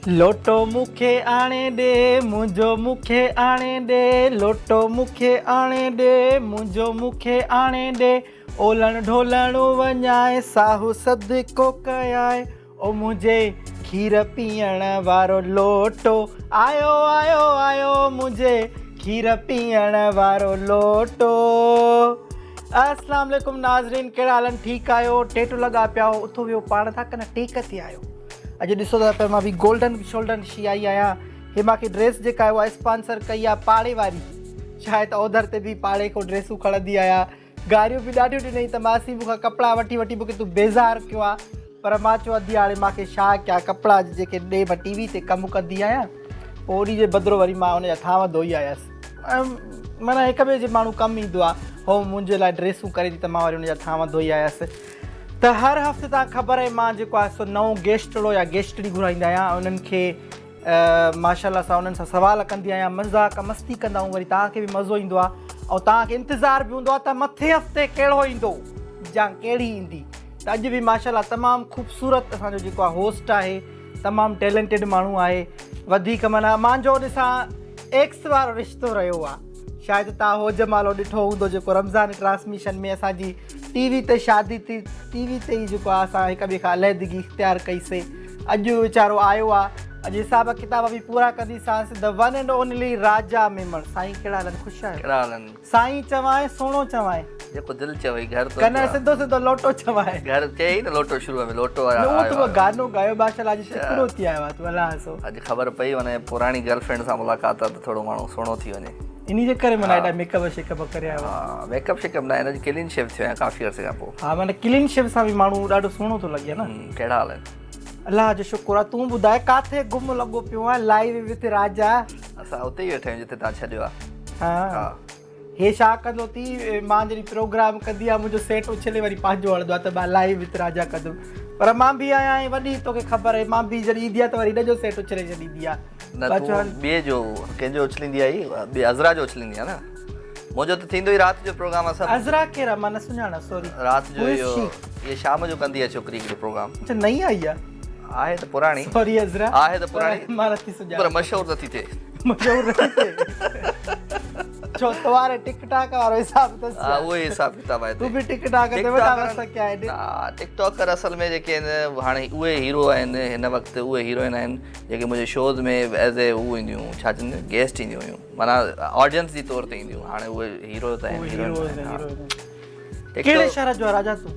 لوٽو مون کي آڻي ڏي، منهنجو مون کي آڻي ڏي، لوٽو مون کي آڻي ڏي، منهنجو مون کي آڻي ڏي، اولڻ ڍولڻ وڃائي، ساهو صدقو ڪيائي، او منهنجي کير پيئڻ وارو لوٽو، آيو آيو آيو منهنجي کير پيئڻ وارو لوٽو. اسلام عليڪم ناظرين ڪهڙا حال آهن ٺيڪ آهيو ٽيٽو لڳا پيا آهو اٿو ويهو پاڻ ٿا ڪن ٽيڪ تي آهيو. اڄ ڏسو ٿا پيا مان به گولڊن شولڊن شي آئي آهيان هي مانکي ڊريس جيڪا آهي اها اسپانسر ڪئي آهي پاڙي واري شايد اوڌر تي به پاڙي کان ڊريسون کڻندي آهيان گاريون به ڏاڍيون ڏنئي ته ماسي مون کان ڪپڙا وٺي وٺي مونکي تون بيزار ڪيو آهي پر مان چيو ادي هاڻي مانکي ڇا ڪيان ڪپڙا جيڪي ڏي مان ٽي وي تي ڪم ڪندي آهيان پوء انهي جي بدرو وري مان ان جا ٿانو ڌوئي آيس معنيٰ هڪ ٻئي جي ماڻهو ڪم ايندو آهي هو منهنجي لاء ڊريسون ڪري ٿي ته مان وري ان جا ٿانو ڌوئي آيس ته هر هفتي تان خبر آهي مان جيڪو آهي سو نئون گيسٽڙو يا گيسٽڙي گهرائيندا آهيان انهن کي ماشاء الله سان انهن سان سوال ڪندي آهيان مذاق مستي ڪندا آهيون وري توهان کي به مزو ايندو آهي ۽ توهان کي انتظار به هوندو آهي ته مٿي هفتي ڪهڙو ايندو يا ڪهڙي ايندي ته اڄ به ماشاء الله تمام خوبصورت اسان جو جيڪو آهي هوسٽ آهي تمام ٽيلنٽيڊ ماڻهو آهي وڌيڪ معنيٰ مانجو ان سان ايڪس وارو رشتو رهيو آهي شايد تان هو جمالو ڏٺو هوندو جيڪو رمضان ٽرانسميشن ۾ اسان جي ٽي وي تي شادي ٿي ٽي وي تي ئي جيڪو آهي اسان هڪ ٻئي کان علحدگي اختيار ڪئي سي اڄ ويچارو آيو آهي اڄ حساب ڪتاب به پورا ڪندي سانس the one and only Raja Memon سائين ڪهڙا حال آهن خوش آهيو ڪهڙا حال آهن سائين چوانء سهڻو چوانء. جيڪو دل چوي گهر تو ڪنھن سڌو سڌو لوٽو چوانء. گهر چئي نه لوٽو شروع ۾ لوٽو آيو نه اهو تو گانو ڳايو ماشاءالله اڄ تڪڙو ٿي آيو آ تون الله سو. اڄ خبر پئي معني پراڻي گرل فرينڊ سان ملاقات آ ته ٿورو ماڻهو سهڻو ٿي وڃي. انهي جي ڪري معنيٰ ايڏا ميڪ اپ شيڪ اپ ڪري آيو آ. ها ميڪ اپ شيڪ اپ نه اڄ ڪلين شيو ٿيو آهيان ڪافي عرصي کان پوء. ها معنيٰ ڪلين شيو سان به ماڻهو ڏاڍو سهڻو ٿو لڳي نه. ڪهڙا حال آهن. الله جو شڪر آ تون ٻڌاء ڪاٿي گم لڳو پيو آهين لائيو وٿ راجا. اسان اتي ئي ويٺا آهيون جتي توهان ڇڏيو آ. ها هي ڇا ڪندو ٿي مان جڏهن پروگرام ڪندي آهيان منهنجو سيٽ اڇلي وري پنهنجو هڻندو آهي ته مان لائيو وٿ راجا ڪندم پر مان به آهيان ۽ وڏي توکي خبر آهي مان به جڏهن ايندي آهي ته وري هن جو سيٽ اڇلي ڇڏيندي آهي نه تون ٻئي جو ڪنهن جو اڇليندي آهي ٻئي عذرا جو اڇليندي آهي نه منهنجو ته ٿيندو ئي رات جو پروگرام آهي سڀ عذرا ڪير آهي مان نه سڃاڻان سوري رات جو اهو اهي شام جو ڪندي آهي ڇوڪري هڪڙو پروگرام اڇا نئين آئي آهي آهي ته پراڻي سوري عذرا آهي ته پراڻي مان نٿي سڃاڻان پر مشهور نٿي ٿئي مشهور نٿي ٿئي ڇو تو واري ٽڪ ٽاڪ وارو حساب اٿس ها اهو ئي حساب ڪتاب آهي تون به ٽڪ ٽاڪ تي وڏا وس ڪيا آهن ها ٽڪ ٽاڪر اصل ۾ جيڪي آهن هاڻي اهي هيرو آهن هن وقت اهي هيروئن آهن جيڪي منهنجي شوز ۾ ايز اي هو اينديون هيون ڇا چونديون گيسٽ اينديون هيون معنيٰ آڊينس جي طور تي اينديون هاڻي اهي هيرو ته آهن هيرو ڪهڙي شهر جو راجا تون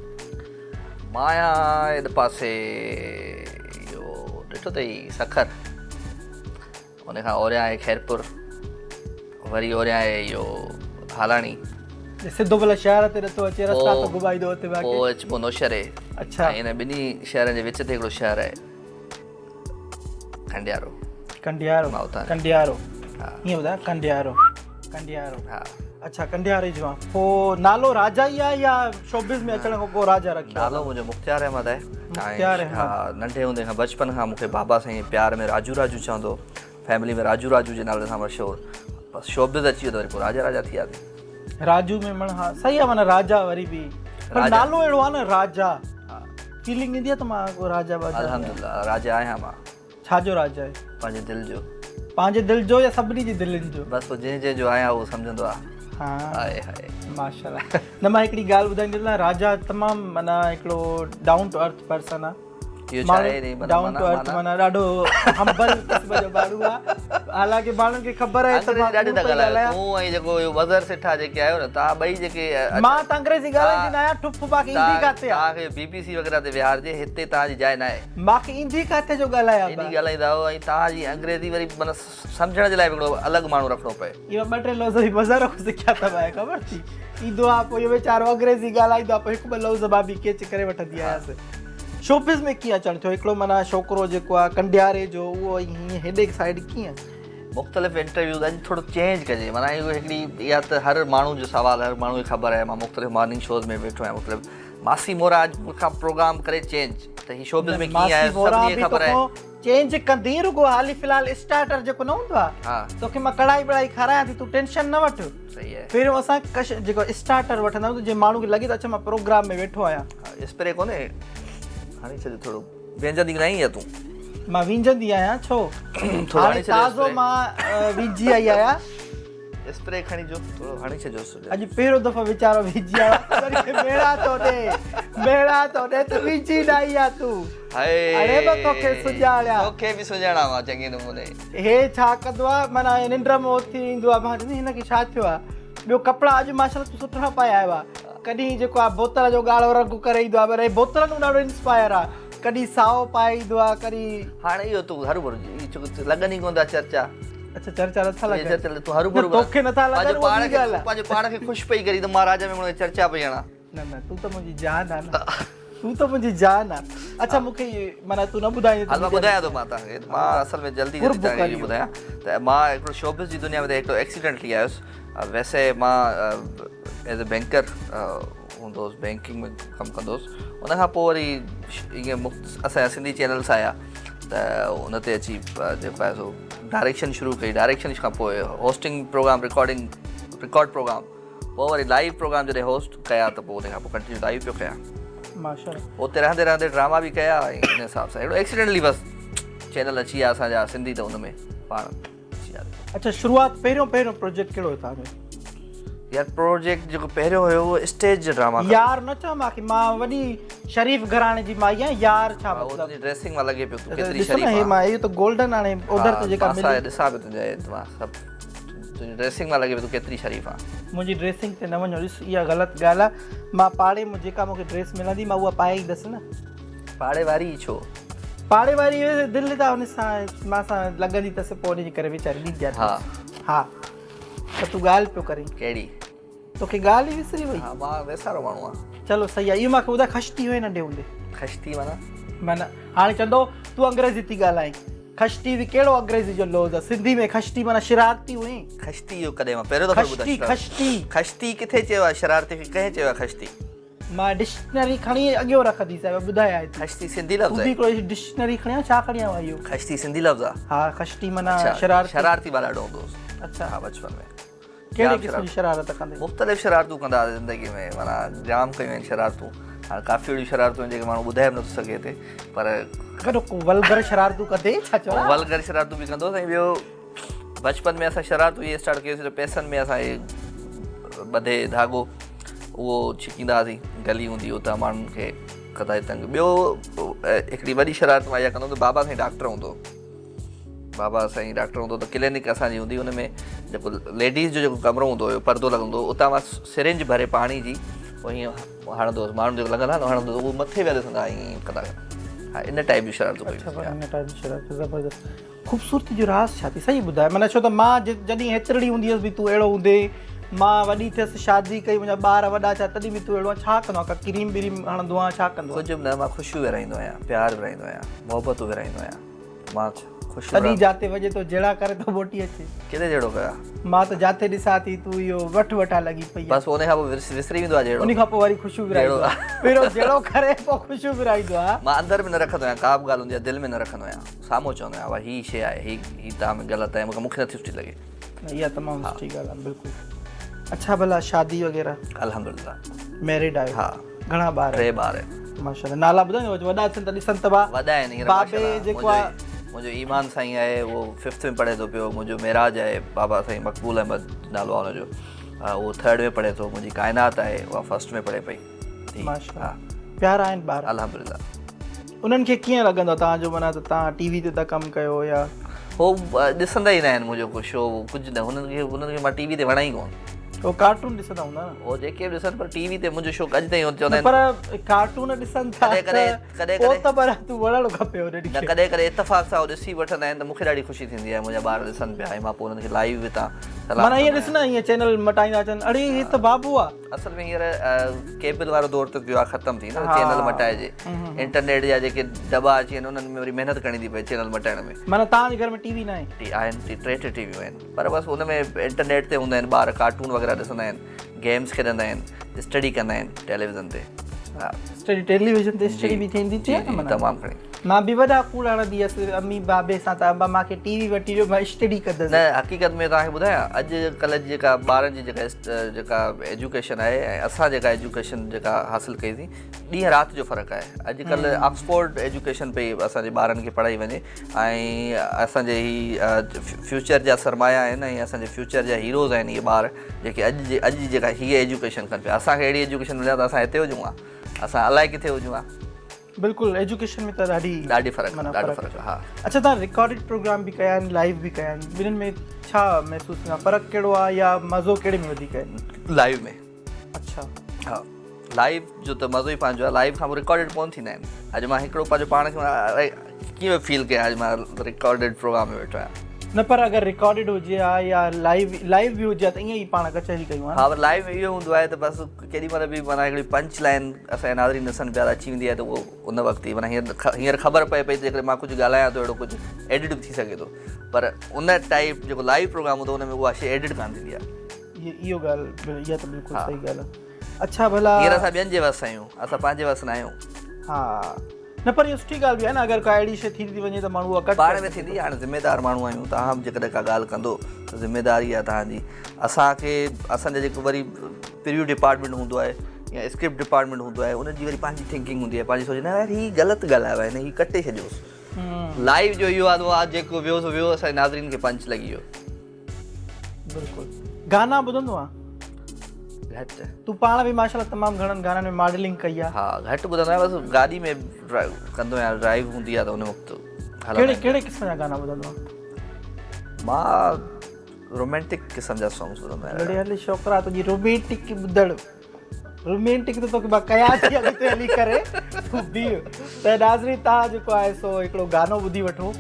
مان آهيان هن پاسي اهو ڏٺو اٿئي سکر ان کان اوريان آهي خيرپور وري اوريان آهي اهو هالاڻي سڌو ڀلا شهر تي نٿو اچي رستا ٿو گهمائيندو اتي باقي پوء اچبو نوشهري اڇا ۽ ان ٻنهي شهرن جي وچ تي هڪڙو شهر آهي ڪنڊيارو ڪنڊيارو ڪنڊيارو ائين ٻڌاء ڪنڊيارو ڪنڊيارو ها اڇا ڪنڊياري جو آن پوء نالو راجا ئي آهي يا شوبز ۾ اچڻ کان پوء راجا رکيو نالو منهنجو مختيار احمد آهي مختيار احمد ها ننڍي هوندي کان بچپن کان مونکي بابا سائين پيار ۾ راجو راجو چوندو فيملي ۾ راجو راجو جي نالي سان مشهور بس شوبز اچي ويو ته وري پوء راجا راجا ٿي وياسين راجو ميمڻ ها صحيح آهي معنيٰ راجا وري به پر نالو اهڙو آهي نه راجا فيلنگ ايندي آهي ته مان ڪو راجا باجا الحمدلله راجا آهيان مان ڇا جو راجا آهي؟ پنهنجي دل جو. پنهنجي دل جو يا سڀني جي دلين جو؟ بس پوء جنهن جنهن جو آهيان اهو سمجهندو آ. ها. High high. ماشاءالله نه مان هڪڙي ڳالهه ٻڌائيندس نه راجا تمام معنيٰ هڪڙو ڊائون ٽو ارٿ پرسن آ. اهو ڇا آهي ري معنيٰ ڊائون ٽو ارٿ معنيٰ ڏاڍو همبل قسم جو ماڻهو آ. حالانڪه ماڻهن کي خبر آهي ته مان ڏاڍي ٿا ڳالهايو تون ۽ جيڪو اهو مظهر سيٺا جيڪي آهيو نه توهان ٻئي جيڪي مان ته انگريزي ڳالهائيندي نه آهيان ٺف باقي ايندي ڪاٿي آ. توهان کي بي بي سي وغيره تي ويهارجي هتي توهان جي جاء ناهي. ماکي ايندي ڪاٿي جو ڳالهايان ايڏي ڳالهائيندا آهيو ۽ توهان جي انگريزي وري معنيٰ سمجهڻ جي لاء به هڪڙو الڳ ماڻهو رکڻو پئي. اهو ٻه ٽي لفظ به مظهر کان سکيا اٿم آهي خبر ٿي ايندو آ پوء اهو ويچارو انگريزي ڳالهائيندو آ پوء هڪ ٻه لفظ مان به ڪيچ ڪري وٺندي آهيانس. شوبز ۾ ڪيئن اچڻ ٿيو هڪڙو معنيٰ ڇوڪرو جيڪو آ ڪنڊياري جو اهو ۽ هيئن هيڏي سائيڊ ڪيئن؟ مختلف انٽرويوز اڄ ٿورو چينج ڪجي معنيٰ اهو هڪڙي اها ته هر ماڻهو جو سوال هر ماڻهو کي خبر آهي مان مختلف مارننگ شوز ۾ ويٺو آهيان مختلف ماسي مورا اڄ مون کان پروگرام ڪري چينج ته هي شوبز ۾ ڪيئن آيو سڀني کي خبر آهي. چينج ڪندي رڳو حالي في الحال اسٽارٽر جيڪو نه هوندو آهي توکي مان ڪڙائي بڙائي کارايان ٿي تون ٽينشن نه وٺ صحيح آهي پهريون اسان ڪش جيڪو اسٽارٽر وٺندا آهيون ته جيئن ماڻهو کي لڳي ته اڇا مان پروگرام ۾ ويٺو آهيان. اسپري ڪونهي هڻي ڇڏ ٿورو وينجندي نه آهين يا تون. مان وينجهندي آهيان ڇو؟ هاڻي تازو مان وينجهي آئي آهيان. اسپري کڻي جو ٿورو هڻي ڇڏيوس. اڄ پهريون دفعو ويچارو وينجهي آيو آهي کي ميڙا ٿو ڏي ميڙا ٿو ڏي ته وينجهي نه آئي آ تون. اڙي به توکي سڃاڻيان. توکي به سڃاڻان مان چڱي نموني. هي ڇا ڪندو آ معنيٰ ننڊ مان اٿي ايندو آ مان چوندي هن کي ڇا ٿيو آ. ٻيو ڪپڙا اڄ ماشاءالله تون سٺا پائي آيو آ. ڪڏهن جيڪو آ بوتل جو ڳاڙهو رنگ ڪري ايندو آ پر هي بوتلن ۾ ڏاڍو انسپائر آ. ڪڏهن سائو پائي ايندو آ ڪڏهن. هاڻي اهو تون هروڀرو لڳن ئي ڪونه ٿا چرچا. اڇا چرچا نٿا لڳن. چرچا تون هروڀرو توکي نٿا لڳن اها ٻي ڳالهه آ. پنهنجو پاڻ کي خوش پئي ڪرين ته مان راجا ميمڻ کي چرچا پئي هڻان. نه نه تون ته منهنجي جان آ نه تون ته منهنجي جان آ. اڇا مون کي معنيٰ تون نه ٻڌائيندين ته. هل مان ٻڌايان ٿو مان توهان کي مان اصل ۾ جلدي جلدي توهان کي اهو ٻڌايان ته مان هڪڙو شوبز جي دنيا ۾ ته هڪڙو ايڪسيڊنٽلي آيس ويسي مان ايز اي بينڪر هوندو هوس بينڪنگ ۾ ڪم ڪندو هوس ان کان پوء وري ائين اسان جا سنڌي چينلس آيا ته ان تي اچي جيڪو آهي سو ڊائريڪشن شروع ڪئي ڊائريڪشن کان پوء hosting programme recording record programme پوء وري لائيو پروگرام جڏهن هوسٽ ڪيا ته پوء ان کان پوء ڪنٽينيو لائيو پيو ڪيان ماشاءالله اتي رهندي رهندي ڊراما به ڪيا ۽ ان حساب سان اهڙو ايڪسيڊنٽلي بس چينل اچي ويا اسان جا سنڌي ته ان ۾ پاڻ اڇا شروعات پهريون پهريون پروجيڪٽ ڪهڙو هيو توهان جو؟ يار پروجيڪٽ جيڪو پهريون هيو اهو اسٽيج جو ڊراما يار نه چئو ماکي مان وڏي شريف گهراڻي جي مائي آهيان يار ڇا مطلب تنهنجي ڊريسنگ مان لڳي پيو تون ڪيتري شريف آهين مان اهو ته گولڊن هاڻي اوڌر ته جيڪا ملي ڏسان پيو تنهنجا مان سڀ تنهنجي ڊريسنگ مان لڳي پيو تون ڪيتري شريف آهين منهنجي ڊريسنگ تي نه وڃو ڏس اها غلط ڳالهه آهي مان پاڙي مان جيڪا مونکي ڊريس ملندي مان اها پائي ايندس نه پاڙي واري ئي ڇو؟ پاڙي واري دل ته ان سان مان سان لڳندي اٿس پوء ان جي ڪري ويچاري ڏيندي آهي ها ها ته تون ڳالهه پيو ڪرين ڪهڙي؟ توکي ڳالهه ئي وسري وئي ها مان ويسارو ماڻهو آهيان چلو صحيح آهي اهو مانکي ٻڌاء خشتي هئي ننڍي هوندي خشتي معنيٰ؟ معنيٰ هاڻي چوندو تون انگريزي ٿي ڳالهائين خشتي به ڪهڙو انگريزي جو لوز آهي سنڌي ۾ خشتي معنيٰ شرارتي هئين خشتي اهو ڪڏهن مان پهريون دفعو ٻڌو خشتي خشتي خشتي ڪٿي چيو آهي شرارتي کي ڪنهن چيو آهي خشتي؟ مان ڊڪشنري کڻي اڳيون رکنديسانء ٻڌاء آء ٿي. خشتي سنڌي لفظ آهي. تون به هڪڙو ڊڪشنري کڻي آيو ڇا کڻي آيو آهين اهو؟ خشتي سنڌي لفظ آهي. ها خشتي معنيٰ شرارتي. شرارتي مان ڏاڍو هوندو هوس. اڇا. ها بچپن ۾. ڪهڙي قسم جي شرارت ڪندي؟ مختلف شرارتون ڪندا هئاسين زندگي ۾ معنيٰ جام ڪيون آهن شرارتون. هاڻ ڪافي اهڙيون شرارتون آهن جيڪي ماڻهو ٻڌائي به نٿو سگهي هتي پر. ڪڏهن ڪو ولگر شرارتون ڪندي ڇا چوان؟ ولگر شرارتون به ڪندو هوس ۽ ٻيو بچپن ۾ اسان شرارتون اهي اسٽارٽ ڪيوسين ته پئسن ۾ اسان هي ٻڌي ڌاڳو اهو ڇڪيندا هئاسين گلي هوندي هئي اتان ماڻهن کي ڪندا هئاسين تنگ ٻيو هڪڙي وڏي شرارت مان اها ڪندو هوم ته بابا سائين ڊاڪٽر هوندو هو بابا سائين ڊاڪٽر هوندو ته ڪلينڪ اسان جي هوندي ان ۾ جيڪو ليڊيز جو جيڪو ڪمرو هوندو هيو پردو لڳل هوندو هو اتان مان سرنج ڀري پاڻي جي پوء ائين هڻندو هوس ماڻهو جيڪو لنگهندا هئا نه هڻندو هو اهو مٿي پيا ڏسندا هئا ائين ڪندا ها ان ٽائيپ جون شرارتون ڪيون اڇا ان ٽائيپ جون شرارتون زبردست خوبصورتي جو راز ڇا ٿي صحيح ٻڌاء معنيٰ ڇو ته مان جڏهن هيترڙي هوندي هيس به تون اهڙو هوندي مان وڏي ٿيس شادي ڪئي منهنجا ٻار وڏا ٿيا تڏهن به تون اهڙو آهين ڇا ڪندو آهين ڪا ڪريم بريم هڻندو آهين ڇا ڪندو آهين. ڪجهه به نه مان خوشيون ورهائيندو آهيان پيار ورهائيندو آهيان محبتون ورهائيندو آهيان مان خوشيون تڏهن جاتي وڃي ٿو جهيڙا ڪري ٿو موٽي اچي. ڪٿي جهيڙو ڪيو آهي. مان ته جاتي ڏسان ٿي تون اهو وٺ وٺان لڳي پئي آهي. بس ان کان پوء وسري ويندو آهي جهيڙو. ان کان پوء وري خوشيون ورهائيندو آهي. پهريون جهيڙو ڪري پوء خوشيون ورهائيندو آهي. مان اندر ۾ نه رکندو آهيان ڪا به ڳالهه هوندي آهي دل ۾ نه رکندو آهيان. سامهون چوندو آهيان ڀاء هي شيء آهي هي هي توهان ۾ غلط آهي مون کي نٿي سٺي لڳي. نه اها تمام سٺي ڳالهه آهي بلڪل. اڇا ڀلا شادي وغيره؟ الحمدلله. ميرڊ آهيو؟ ها. گهڻا ٻار؟ ٽي ٻار آهن. ماشاءالله نالا ٻڌايو وڏا ٿين ته ڏسن ته ڀا. وڏا آهن هينئر بابي جيڪو آهي منهنجو ايمان سائين آهي اهو ففٿ ۾ پڙهي ٿو پيو منهنجو معراج آهي بابا سائين مقبول احمد نالو آهي ان جو اهو ٿرڊ ۾ پڙهي ٿو منهنجي ڪائنات آهي اها فرسٽ ۾ پڙهي پئي. ماشاءالله پيارا آهن ٻار. الحمدلله. انهن کي ڪيئن لڳندو آهي توهان جو معنيٰ ته توهان ٽي وي تي ٿا ڪم ڪيو يا. هو ڏسندا ئي نه آهن منهنجو ڪو شو ڪجهه نه هنن کي هنن کي مان ٽي وي تي وڻان ئي ڪون. هو ڪارٽون ڏسندا هوندا نه. هو جيڪي به ڏسن پر ٽي وي تي منهنجو شو اڄ تائين هو چوندا آهن. پر ڪارٽون ڏسن ٿا ڪڏهن ڪڏهن ڪڏهن پوء ته پر تون وڻڻ کپي انهن کي. نه ڪڏهن ڪڏهن اتفاق سان هو ڏسي وٺندا آهن ته مون کي ڏاڍي خوشي ٿيندي آهي منهنجا ٻار ڏسن پيا ۽ مان پوء انهن کي لائيو به تان سلام معنيٰ ائين ڏس نه ائين چينل مٽائيندا اچن اڙي هي ته بابو آ. اصل ۾ هينئر ڪيبل وارو دور ته ويو آهي ختم ٿي نه چينل مٽائجي انٽرنيٽ جا جيڪي دٻا اچي ويا آهن انهن ۾ وري محنت ڪرڻي ٿي پئي چينل مٽائڻ ۾. معنيٰ توهان جي گهر ۾ ٽي وي ناهي؟ ٽي آهن ٽي ٽي ٽي ويون آهن پر بس ان ۾ انٽرنيٽ تي هوندا آهن ٻار ڪارٽون وغيره ڏسندا آهن گيمز کيڏندا آهن اسٽڊي ڪندا آهن ٽيليويزن تي. ها اسٽڊي ٽيليويزن تي اسٽڊي به ٿيندي ٿي نه تمام گهڻي. مان به وڏا ڪوڙ هڻندي هيس امي بابي سان ته ابا مان کي ٽي وي وٺي ڏيو مان اسٽڊي ڪندس. نه حقيقت ۾ توهان کي ٻڌايان اڄ ڪلهه جي جيڪا ٻارن جي جيڪا جيڪا ايجوڪيشن آهي ۽ اسان جيڪا ايجوڪيشن جيڪا حاصل ڪئي سين ڏينهن رات جو فرق آهي اڄ ڪلهه آڪسفورڊ ايجوڪيشن پئي اسان جي ٻارن کي پڙهائي وڃي ۽ اسان جي هي فيوچر جا سرمايا آهن ۽ اسان جي فيوچر جا هيروز آهن اهي ٻار جيڪي اڄ جي اڄ جي جيڪا هيء ايجوڪيشن ڪن پيا اسان کي اهڙي ايجوڪيشن ملي ها ته اسان هتي هجون ها اسان الائي ڪٿي هجون ها. بلڪل ايجوڪيشن ۾ ته ڏاڍي ڏاڍي فرق معنيٰ ڏاڍو فرق ها. اڇا توهان رڪارڊيڊ پروگرام به ڪيا آهن لائيو به ڪيا آهن ٻنهن ۾ ڇا محسوس ٿيندو آهي فرق ڪهڙو آهي يا مزو ڪهڙي ۾ وڌيڪ آهي؟ لائيو ۾. اڇا. ها لائيو جو ته مزو ئي پنهنجو آهي لائيو کان پوء رڪارڊيڊ ڪونه ٿيندا آهن اڄ مان هڪڙو پنهنجو پاڻ کي ڪيئن پيو فيل ڪيان اڄ مان رڪارڊيڊ پروگرام ۾ ويٺو آهيان. نه پر اگر رڪارڊيڊ هجي ها يا لائيو لائيو به هجي ها ته ائين ئي پاڻ ڪچهري ڪيون ها نه. ها پر لائيو ۾ اهو هوندو آهي ته بس ڪيڏي مهل به معنيٰ هڪڙي پنچ لائن اسان جا ناظرين ڏسن پيا ته اچي ويندي آهي ته اهو ان وقت ئي معنيٰ هينئر خبر پئي پئي ته جيڪڏهن مان ڪجهه ڳالهايان ٿو اهڙو ڪجهه ايڊٽ به ٿي سگهي ٿو پر ان ٽائيپ جيڪو لائيو پروگرام هوندو ان ۾ اها شيء ايڊٽ ڪانه ٿيندي آهي. اهو ڳالهه اها ته بلڪل صحيح ڳالهه آهي. اڇا ڀلا. هينئر اسان ٻين جي وس آهيون اسان پنهنجي وس نه آهيون. ها نه پر اها سٺي ڳالهه به آهي نه اگر ڪا اهڙي شيء ٿي ٿي وڃي ته ماڻهو اها ڪٽ پاڻ ۾ ٿيندي هاڻي ذميدار ماڻهو آهيون توهان به جيڪڏهن ڪا ڳالهه ڪندو ته ذميداري آهي توهان جي اسان کي اسان جا جيڪو وري پريو ڊپارٽمينٽ هوندو آهي يا اسڪرپٽ ڊپارٽمينٽ هوندو آهي ان جي وري پنهنجي ٿنڪنگ هوندي آهي پنهنجي سوچ نه يار هي غلط ڳالهايو آهي هن هي ڪٽي ڇڏيوس لائيو جو اهو حال آهي جيڪو ويو سو ويو اسان جي ناظرين کي پنچ لڳي ويو. بلڪل گانا ٻڌندو آ گهٽ. تون پاڻ به ماشاءالله تمام گهڻن گانن ۾ ماڊلنگ ڪئي آ. ها گهٽ ٻڌندو آهيان بس گاڏي ۾ ڊرائيو ڪندو آهيان ڊرائيو هوندي آ ته ان وقت هلندا ڪهڙي ڪهڙي قسم جا گانا ٻڌندو آ؟ مان رومانٽڪ قسم جا سانگس ٻڌندو آهيان. لڙي هلي ڇوڪرا تنهنجي رومانٽڪ ٻڌڻ رومانٽڪ ته توکي مان ڪيان ٿي اڳتي هلي ڪري تون بيهه ته ناظرين توهان جيڪو آهي سو هڪڙو گانو ٻڌي وٺو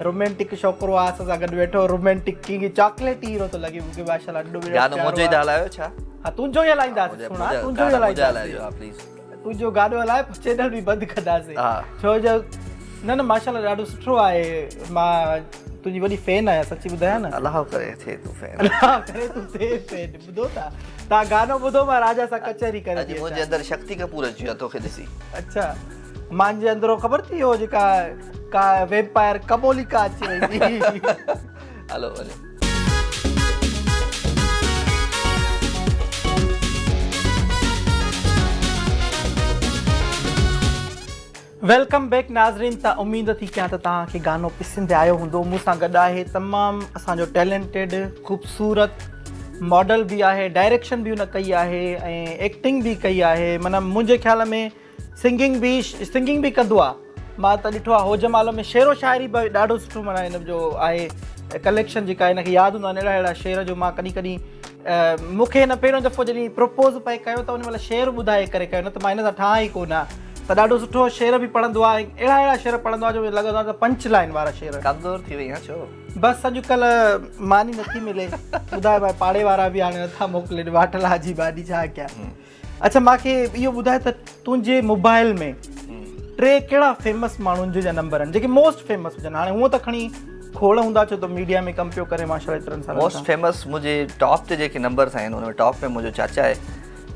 رومانٽڪ ڇوڪرو آهي اسان سان گڏ ويٺو رومانٽڪ ڪنگ چاڪليٽ هيرو ٿو لڳي مونکي ماشاءالله ڏاڍو گانو منهنجو ئي ته هلايو ڇا؟ ها تنهنجو ئي هلائينداسين سهڻا تنهنجو ئي هلائينداسين تنهنجو گانو هلائي پوء چينل به بند ڪنداسين ڇو جو نه نه ماشاءالله ڏاڍو سٺو آهي مان تنهنجي وڏي فين آهيان سچي ٻڌايان نه الله ڪري ٿئي تون فين الله ڪري تون ٿئي فين ٻڌو ٿا تان گانو ٻڌو مان راجا سان ڪچهري ڪري اڄ منهنجي اندر شڪتي ڪپور اچي ويو توکي ڏسي اڇا مان جي اندرو خبر ٿي هو جيڪا ڪا ويمپائر ڪموليڪا اچي وئي هلو وڃو. Welcome back ناظرين ته اميد ٿي ڪيان ته توهان کي گانو پسند آيو هوندو مون سان گڏ آهي تمام اسان جو ٽيلنٽيڊ خوبصورت ماڊل به آهي ڊائريڪشن به هن ڪئي آهي ۽ ايڪٽنگ به ڪئي آهي معنيٰ منهنجي خيال ۾ سنگنگ به سنگنگ به ڪندو آ مان ته ڏٺو آ هو جمالو ۾ شعر و شاعري به ڏاڍو سٺو معنيٰ هن جو آهي ڪليڪشن جيڪا هن کي ياد هوندا آهن اهڙا اهڙا شعر جو مان ڪڏهن ڪڏهن مون کي هن پهريون دفعو جڏهن پروپوز پئي ڪيو ته ان مهل شعر ٻڌائي ڪري ڪيو نه ته مان هن سان ٺاهان ئي ڪو نه ته ڏاڍو سٺو شعر به پڙهندو آ اهڙا اهڙا شعر پڙهندو آ جو لڳندو آ ته پنچ لائن وارا شعر. ڪمزور ٿي وئي آهين ڇو؟ بس اڄڪلهه ماني نٿي ملي ٻڌاء ڀائي پاڙي وارا به هاڻي نٿا موڪلين واٽلا جي ڀاڄي ڇا ڪيان. اڇا مان کي اهو ٻڌاء ته تنهنجي موبائل ۾ ٽي ڪهڙا فيمس ماڻهن جا نمبر آهن جيڪي موسٽ فيمس هجن هاڻي هونء ته کڻي کوڙ هوندا ڇو ته ميڊيا ۾ ڪم پيو ڪري ماشاء الله ايترن سالن موسٽ فيمس منهنجي ٽاپ تي جيڪي نمبرس آهن ان ۾ ٽاپ ۾ منهنجو چاچا آهي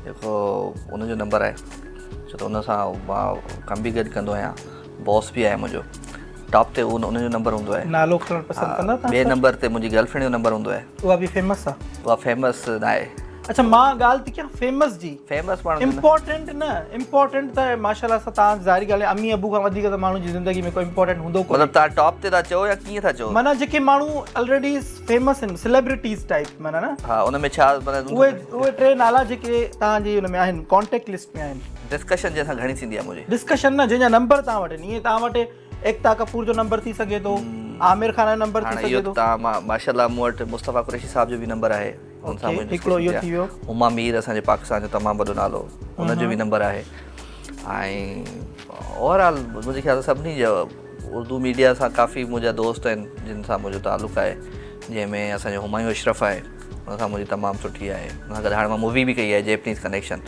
جيڪو ان جو نمبر آهي ڇو ته ان سان مان ڪم به گڏ ڪندو آهيان باس به آهي منهنجو ٽاپ تي ان جو نمبر هوندو آهي نالو کڻڻ پسند ڪندا ٻئي نمبر تي منهنجي گرل فرينڊ جو نمبر هوندو آهي اها به فيمس آهي اها فيمس ناهي اڇا مان ڳالهه ٿي ڪيان فيمس جي فيمس ماڻهو امپورٽنٽ نه امپورٽنٽ ته ماشاءالله سان تان ظاهري ڳالهه امي ابو کان وڌيڪ ته ماڻهو جي زندگي ۾ ڪو امپورٽنٽ هوندو ڪونهي مطلب تان ٽاپ تي ٿا چئو يا ڪيئن ٿا چئو معنيٰ جيڪي ماڻهو الريڊي فيمس آهن سيلبرٽيز ٽائپ معنيٰ نه ها ان ۾ ڇا معنيٰ اهي اهي ٽي نالا جيڪي تان جي ان ۾ آهن ڪانٽيڪٽ لسٽ ۾ آهن ڊسڪشن جنهن سان گهڻي ٿيندي آهي منهنجي ڊسڪشن نه جنهن جا نمبر تان وٽ آهن ائين تان وٽ ايڪتا ڪپور جو نمبر ٿي سگهي ٿو عامر خان جو نمبر ٿي سگهي ٿو تان ماشاءالله مون وٽ مصطفيٰ قريشي صاحب جو به نمبر آهي ان سان منهنجي هڪڙو اهو ٿي ويو هما مير اسان جي پاڪستان جو تمام وڏو نالو ان جو به نمبر آهي ۽ اوور آل منهنجي خيال سان سڀني جو اردو ميڊيا سان ڪافي منهنجا دوست آهن جن سان منهنجو تعلق آهي جنهن ۾ اسان جو همايون اشرف آهي ان سان منهنجي تمام سٺي آهي ان سان گڏ هاڻي مان مووي به ڪئي آهي جيپنيز ڪنيڪشن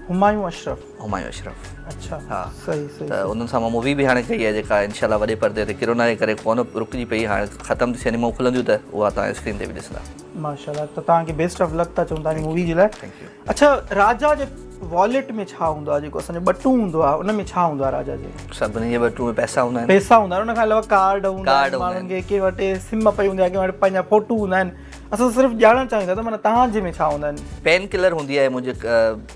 همايون اشرف همايون اشرف اڇا ها صحيح صحيح ته انهن سان مان مووي به هاڻي ڪئي آهي جيڪا انشاء الله وڏي پردي تي ڪرونا جي ڪري ڪونه رڪجي پئي هاڻي ختم ٿي سئنيمائون کلنديون ته اها توهان اسڪرين تي به ڏسندا ماشاءالله ته توهان کي بيسٽ آف لڪ ٿا چئون توهان جي مووي جي لاء اڇا راجا جي واليٽ ۾ ڇا هوندو آهي جيڪو اسان جو ٻٽون هوندو آهي ان ۾ ڇا هوندو آهي راجا جي؟ سڀني جي ٻٽون ۾ پئسا هوندا آهن. پئسا هوندا آهن ان کان علاوه ڪارڊ هوندا آهن ماڻهن کي ڪنهن وٽ سم پئي هوندي آهي ڪنهن وٽ پنهنجا فوٽو هوندا آهن اسان صرف ڄاڻڻ چاهيون ٿا ته معنيٰ توهان جي ۾ ڇا هوندا آهن. پين ڪلر هوندي آهي منهنجي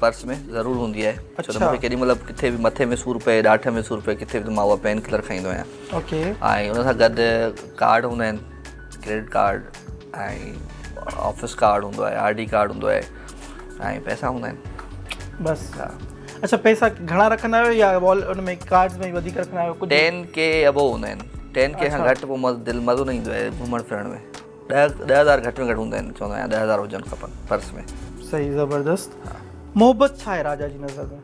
پرس ۾ ضرور هوندي آهي ڇو ته مونکي ڪيڏي مهل به ڪٿي به مٿي ۾ سور پئي ڏاٺ ۾ سور پئي ڪٿي به ته مان اها پين ڪلر کائيندو آهيان اوڪي ۽ ان سان گڏ ڪارڊ هوندا آهن ڪريڊٽ ڪارڊ ۽ آفيس ڪارڊ هوندو آهي I D card هوندو آهي ۽ پئسا هوندا آهن بس ها اڇا پئسا گهڻا رکندا آهيو يا وال ان ۾ ڪارڊز ۾ وڌيڪ رکندا آهيو ڪجهه ٽين ڪي ابو هوندا آهن ٽين ڪي کان گهٽ پوء دل مزو نه ايندو آهي گهمڻ ڦرڻ ۾ 10000 گهٽ ۾ گهٽ هوندا آهن چوندو آهيان 10000 هجن کپن پرس ۾ صحيح زبردست محبت ڇا آهي راجا جي نظر ۾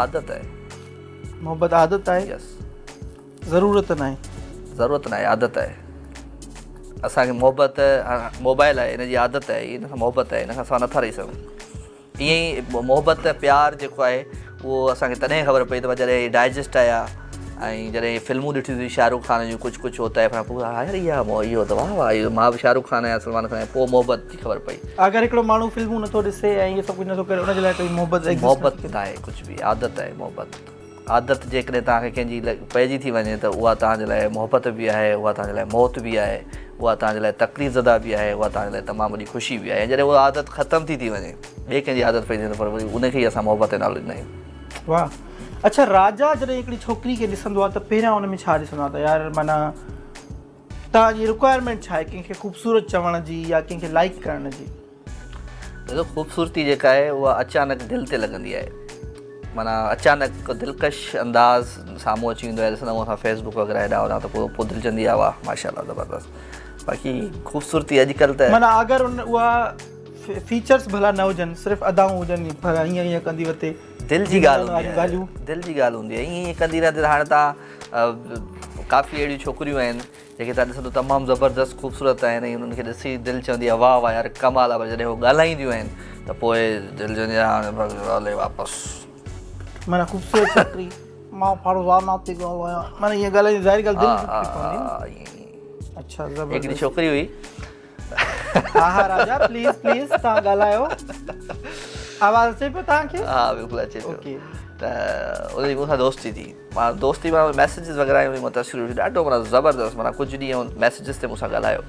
عادت آهي محبت عادت آهي يس ضرورت ناهي. ضرورت ناهي عادت آهي. اسان کي محبت موبائل آهي ان جي عادت آهي ان سان محبت آهي ان کان سواء نٿا رهي سگهون ائين ئي محبت پيار جيڪو آهي اهو اسان کي تڏهن خبر پئي ته جڏهن هي ڊائجسٽ آيا ۽ جڏهن فلمون ڏٺيون سين شاهرخ خان جون ڪجهه ڪجهه هوتا هي پوء يار اها اهو ته واهه واهه مان به شاهرخ خان آهيان سلمان خان آهيان پوء محبت جي خبر پئي. اگر هڪڙو ماڻهو فلمون نٿو ڏسي ۽ اهو سڀ ڪجهه نٿو ڪري ان جي لاء ڪوئي محبت exist محبت ناهي ڪجهه به عادت آهي محبت. عادت جيڪڏهن توهان کي ڪنهن جي پئجي ٿي وڃي ته اها توهان جي لاء محبت به آهي، اها توهان جي لاء موت به آهي، اها توهان جي لاء تڪليف زده به آهي، اها توهان جي لاء تمام وڏي خوشي به آهي ۽ جڏهن اها عادت ختم ٿي ٿي وڃي، ٻئي ڪنهن جي عادت پئجي وڃي ته پر وري ان کي ئي اسان محبت جو نالو ڏيندا آهيون. واهه اڇا راجا جڏهن هڪڙي ڇوڪري کي ڏسندو آهي ته پهريان ان ۾ ڇا ڏسندو آهي ته يار معنيٰ توهان جي رڪوائرمينٽ ڇا آهي ڪنهن کي خوبصورت چوڻ جي يا ڪنهن کي لائيڪ ڪرڻ جي؟ ڏسو خوبصورتي جيڪا آهي اها اچانڪ دل تي لڳندي آهي معنيٰ اچانڪ ڪو دلڪش انداز سامهون اچي ويندو آهي ڏسندا آهيون اسان فيس بڪ وغيره هيڏا هوڏا ته پوء پوء دل چوندي آهي واهه ماشاء الله زبردست باقي خوبصورتي اڄڪلهه ته معنيٰ اگر ان اها فيچرس ڀلا نه هجن صرف ادائون هجن پر ائين ائين ڪندي وتي دل جي ڳالهه هوندي آهي دل جي ڳالهه هوندي آهي ائين ائين ڪندي رهندي هاڻي تان ڪافي اهڙيون ڇوڪريون آهن جيڪي تان ڏسندو تمام زبردست خوبصورت آهن ۽ انهن کي ڏسي دل چوندي آهي واهه واهه يار ڪمال آهي پر جڏهن هو ڳالهائينديون آهن ته پوء دل چوندي آهي هاڻي بس هلي واپس. معنيٰ خوبصورت ڇوڪري مان فرزانه ٿي ڳالهايان معنيٰ ائين ڳالهائيندي ظاهري ڳالهه دل ڏکي پوندي نه. ها ائين ئي. اڇا زبردست. هڪڙي ڇوڪري هئي. ها ها راجا پليز پليز توهان ڳالهايو آواز اچي پيو توهان کي؟ ها بلڪل اچي پيو. ته ان جي مون سان دوستي ٿي. مان دوستي مان ميسيجز وغيره آيون مان تصويرون ڏٺيون ڏاڍو معنيٰ زبردست معنيٰ ڪجهه ڏينهن ميسيجز تي مون سان ڳالهايو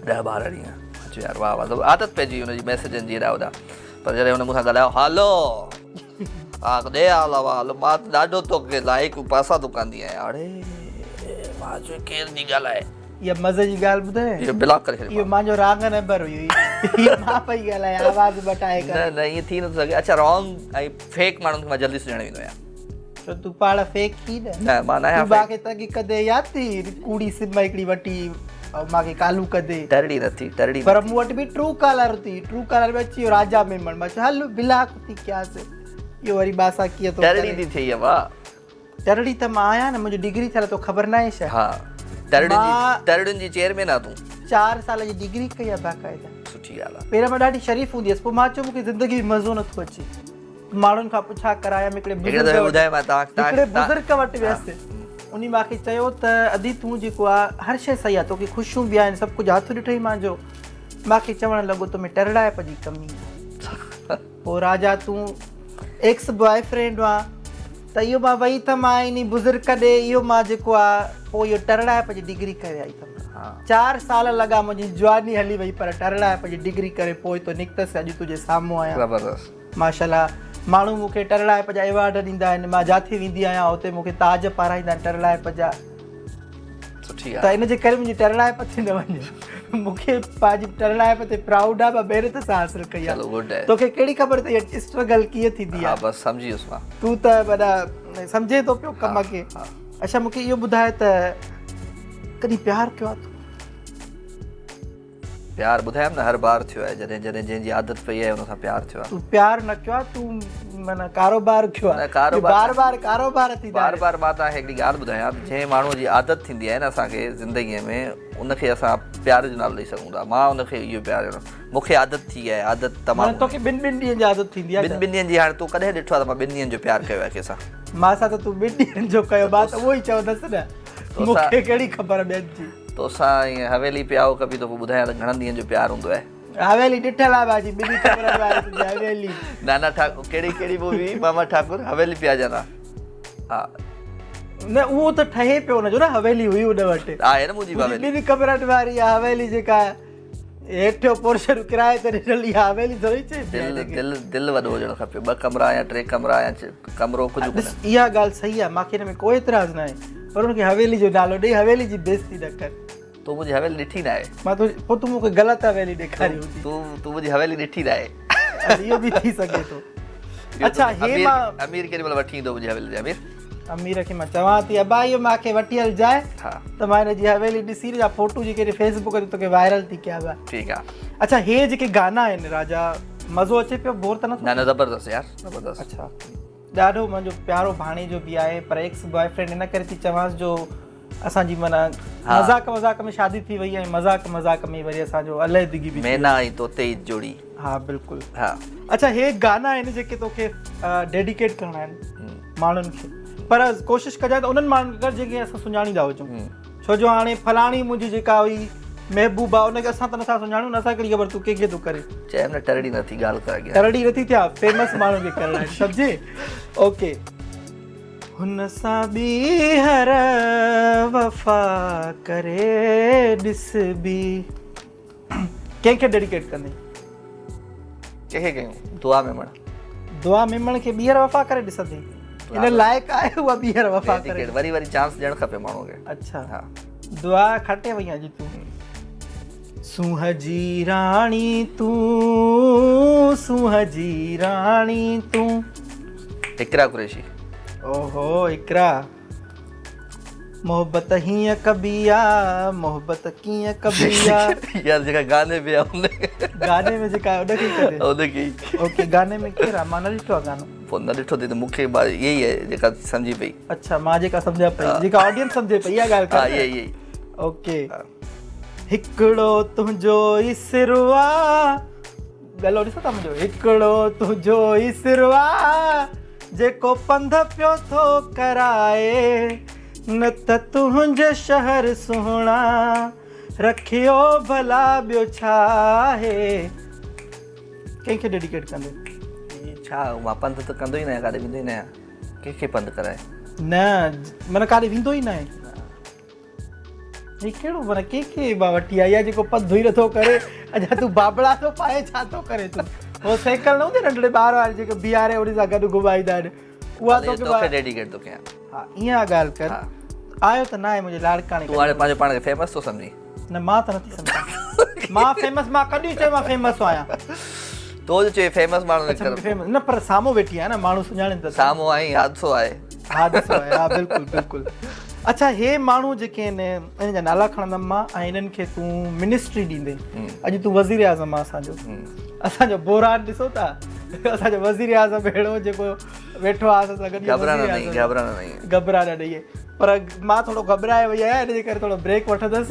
ڏهه ٻارهن ڏينهن اچو يار واهه واهه عادت پئجي وئي هن جي ميسيجن جي هيڏا هوڏا پر جڏهن هن مون سان ڳالهايو هلو ها ڏي حال احوال مان ته ڏاڍو توکي لائق پاسا ٿو ڪندي آهيان اڙي مان چيو ڪير ٿي ڳالهائي اها مزي جي ڳالهه ٻڌايان اهو بلاڪ ڪري ڇڏيو اهو مانجو رانگ نمبر هئي هي مان پئي ڳالهايان آواز بٽائي ڪري نه نه ائين ٿي نٿو سگهي اڇا رانگ ۽ فيڪ ماڻهن کي مان جلدي سڃاڻي ويندو آهيان ڇو تون پاڻ فيڪ ئي نه. نه مان ناهيان تون مان کي تنگ ڪندي ياد ٿي ڪوڙي سم هڪڙي وٺي ۽ مان کي ڪالون ڪندي. ٽرڙي نه ٿي ٽرڙي پر مون وٽ به ٽرو ڪالر ٿي ٽرو ڪالر ۾ اچي ويو راجا ميمڻ مان چيو هل بلاڪ ٿي ڪياس اهو وري مان سان ڪيئن ٿو ڪري. ٽرڙي ٿي ٿئي وا. ٽرڙي ته مان آهيان نه منهنجي ڊگري ٿيل تو خبر ناهي ڇا. ها ٽرڙين جي ٽرڙين جي چيئرمين آ تون. 4 سال جي ڊگري ڪئي آ باقاعده. سٺي ڳالهه آ. پهريان مان ڏاڍي شريف هوندي هيس پوء مان چيو مون کي زندگي ۾ مزو نٿو اچي. ماڻهن کان پڇا ڪرايم هڪڙي بزرگ وٽ هڪڙي بزرگ وٽ ويس انهي مان کي چيو ته ادي تون جيڪو آ هر شي صحيح آ توکي خوشيون به آهن سڀ ڪجهه هٿ ڏٺئي مانجو مان کي چوڻ لڳو تو ۾ ٽرڙائپ جي ڪمي آ پوء راجا تون ايڪس بواء فرينڊ آ ته اهو مان وئي اٿم آ انهي بزرگ ڏي اهو مان جيڪو آ پوء اهو ٽرڙائپ جي ڊگري ڪري آئي اٿم 4 سال لڳا منهنجي جواني هلي وئي پر ٽرڙائپ جي ڊگري ڪري پوء تو نڪتس اڄ تنهنجي سامهون آهيان زبردست ماشاءالله ماڻهو مون کي ٽرڙائپ جا ايوارڊ ڏيندا آهن مان جاٿي ويندي آهيان اتي مون کي تاج پارائيندا آهن ٽرڙائپ جا سٺي ته ان جي ڪري منهنجي ٽرڙائپ تي نه وڃ مون کي پنهنجي ٽرڙائپ تي پرائوڊ آهي مان محنت سان حاصل ڪئي آهي توکي ڪهڙي خبر ته اها اسٽرگل ڪيئن ٿيندي آهي ها بس سمجهي ويس مان تون ته وڏا سمجهين ٿو پيو ڪم کي اڇا مون کي اهو ٻڌاء ته ڪڏهن پيار ڪيو آهي تو؟ پيار ٻڌايم نه هر بار ٿيو آهي جڏهن جڏهن جنهن جي عادت پئي آهي ان سان پيار ٿيو آهي. تون پيار نه ڪيو آهي تون معنيٰ ڪاروبار ڪيو آهي. نه ڪاروبار بار بار ڪاروبار ٿيندا بار بار مان توهان کي هڪڙي ڳالهه ٻڌايان ته جنهن ماڻهوء جي عادت ٿيندي آهي نه اسان کي زندگيء ۾ ان کي اسان پيار جو نالو ڏئي سگهون ٿا مان ان کي اهو پيار جو مون کي عادت ٿي آهي عادت تمام معنيٰ توکي ٻن ٻن ڏينهن جي عادت ٿيندي آهي ٻن ٻن ڏينهن جي هاڻي تو ڪڏهن ڏٺو آهي ته مان ٻن ڏينهن جو پيار ڪيو آهي ڪنهن سان مان سان ته تون ٻن ڏينهن جو ڪيو مان ته اهو ئي چوندس نه مون کي ڪهڙي خبر ٻين جي توسان ائين حويلي پيا هو ڪڀي توکي ٻڌايان ته گهڻن ڏينهن جو پيار هوندو آهي. حويلي ڏٺل آ باجي ٻنهي ڪمرن واري تنهنجي حويلي. نانا ٺاڪر ڪهڙي ڪهڙي مووي هئي ماما ٺاڪر حويلي پيا جانا ها. نه اهو ته ٺهي پيو ان جو نه حويلي هئي ان وٽ. آهي نه منهنجي حويلي. ٻنهي ڪمرن واري اها حويلي جيڪا هيٺيون پورشن ڪرائي تي ڏنل اها حويلي ٿوري چئبي آهي دل دل دل وڏو هجڻ کپي ٻه ڪمرا يا ٽي ڪمرا يا ڪمرو ڪجهه ڏس اها ڳالهه صحيح آهي ماکي ان ۾ ڪو اعتراض ناهي پر ان کي حويلي جو نالو ڏئي حويلي جي بيعزتي نه ڪر. تو منهنجي حويلي ڏٺي ناهي. مان تو پوء تون مون کي غلط حويلي ڏيکاري هوندي. تون تون منهنجي حويلي ڏٺي ناهي. اهو به ٿي سگهي ٿو. اڇا هي مان امير ڪيڏي مهل وٺي ايندو منهنجي حويلي تي امير. امير کي مان چوان ٿي ابا اهو مان کي وٺي هلجانء ته مان هن جي حويلي ڏسي جا فوٽو جيڪي فيس بڪ تي توکي وائرل ٿي ڪيا ابا. ٺيڪ آ. اڇا هي جيڪي گانا آهن راجا مزو اچي پيو بور ته نه ٿو نه نه زبردست يار زبردست. اڇا ڏاڍو منهنجو پيارو ڀاڻيجو به آهي پر ايڪس بواء فرينڊ ان ڪري ٿي چوانس جو اسان جي معنيٰ مذاق مذاق ۾ شادي ٿي وئي ۽ مذاق مذاق ۾ وري اسان جو علحدگي به ٿي مينا ۽ طوطي جي جوڙي. ها بلڪل. ها. اڇا هي گانا آهن جيڪي توکي ڊيڊيڪيٽ ڪرڻا آهن ماڻهن کي پر ڪوشش ڪجانء ته انهن ماڻهن کي ڪر جيڪي اسان سڃاڻيندا هجون ڇو جو هاڻي فلاڻي منهنجي جيڪا هئي محبوبا ان کي اسان ته نٿا سڃاڻون نه اسان کي ڪهڙي خبر تون ڪنهن کي ٿو ڪرين. چيم نه ٽرڙي نه ٿي ڳالهه ڪر اڳيان. ٽرڙي نه ٿي ٿيان فيمس ماڻهن کي ڪرڻا آهن سمجهي اوڪي. هن سان ٻيهر وفا ڪري ڏسبي. ڪنهن کي ڊيڊيڪيٽ ڪندين؟ ڪنهن کي ڪيون؟ دعا ميمڻ. دعا ميمڻ کي ٻيهر وفا ڪري ڏسندين؟ ان لائق آهي اها ٻيهر وفا ڪري. وري وري چانس ڏيڻ کپي ماڻهو کي. اڇا ها دعا کٽي وئي اڄ تون. سونهن جي راڻي تون سونهن جي راڻي تون. اقرا قريشي. اوهو اقرا محبت هيئن ڪبي آ محبت ڪيئن ڪبي آ. يار جيڪا گاني ۾ آ ان گاني ۾ جيڪا ان کي ڪري ان کي اوڪي گاني ۾ ڪير آ مان نه ڏٺو آ گانو. پوء نه ڏٺو اٿئي ته مون کي اها ئي آهي جيڪا سمجهي پئي. اڇا مان جيڪا سمجهان پئي جيڪا آڊينس سمجهي پئي اها ڳالهه ڪر. ها اها ئي اها ئي. اوڪي هڪڙو تنهنجو ئي سر آ ڳلو ڏسو ٿا منهنجو هڪڙو تنهنجو ئي سر آ جيڪو پنڌ پيو ٿو ڪرائي نه ته تنهنجي شهر سهڻا رکيو ڀلا ٻيو ڇا آهي. ڪنهن کي ڊيڊيڪيٽ ڪندين؟ ڇا مان پنڌ ته ڪندو ئي ناهيان ڪاڏي ويندو ئي ناهيان ڪنهن کي پنڌ ڪرائي. نه معنيٰ ڪاڏي ويندو ئي ناهي. هي ڪهڙو معنيٰ ڪنهن کي مان وٺي آئي آهي جيڪو پنڌ ئي نٿو ڪري اڃا تون بابڙا ٿو پائي ڇا ٿو ڪري تون هو سائيڪل نه هوندي ننڍڙي ٻار واري جيڪي بيهاري ان سان گڏ گهمائيندا آهن اها توکي توکي ڊيڊيڪيٽ ٿو ڪيان ها اها ڳالهه ڪر آيو ته ناهي منهنجي لاڙڪاڻي تون هاڻي پنهنجو پاڻ کي فيمس ٿو سمجهين نه مان ته نٿي سمجهان مان فيمس مان ڪڏهن چيو مان فيمس آهيان تو جو چئي فيمس ماڻهو نڪر فيمس نه پر سامهون ويٺي آهيان نه ماڻهو سڃاڻين ته سامهون آهين حادثو آهي حادثو آهي ها بلڪل بلڪل اڇا هي ماڻهو جيڪي آهن انهن جا نالا کڻندم مان ۽ انهن کي تون منسٽري ڏيندين اڄ تون وزير اعظم آ اسان جو اسان جو بحران ڏسو ٿا اسان جو وزير اعظم اهڙو جيڪو ويٺو آ اسان سان گڏ گهبرانا نہیں گهبرانا نہیں گهبرانا نہیں پر مان ٿورو گهٻرائي وئي آهيان ان جي ڪري ٿورو بريڪ وٺندس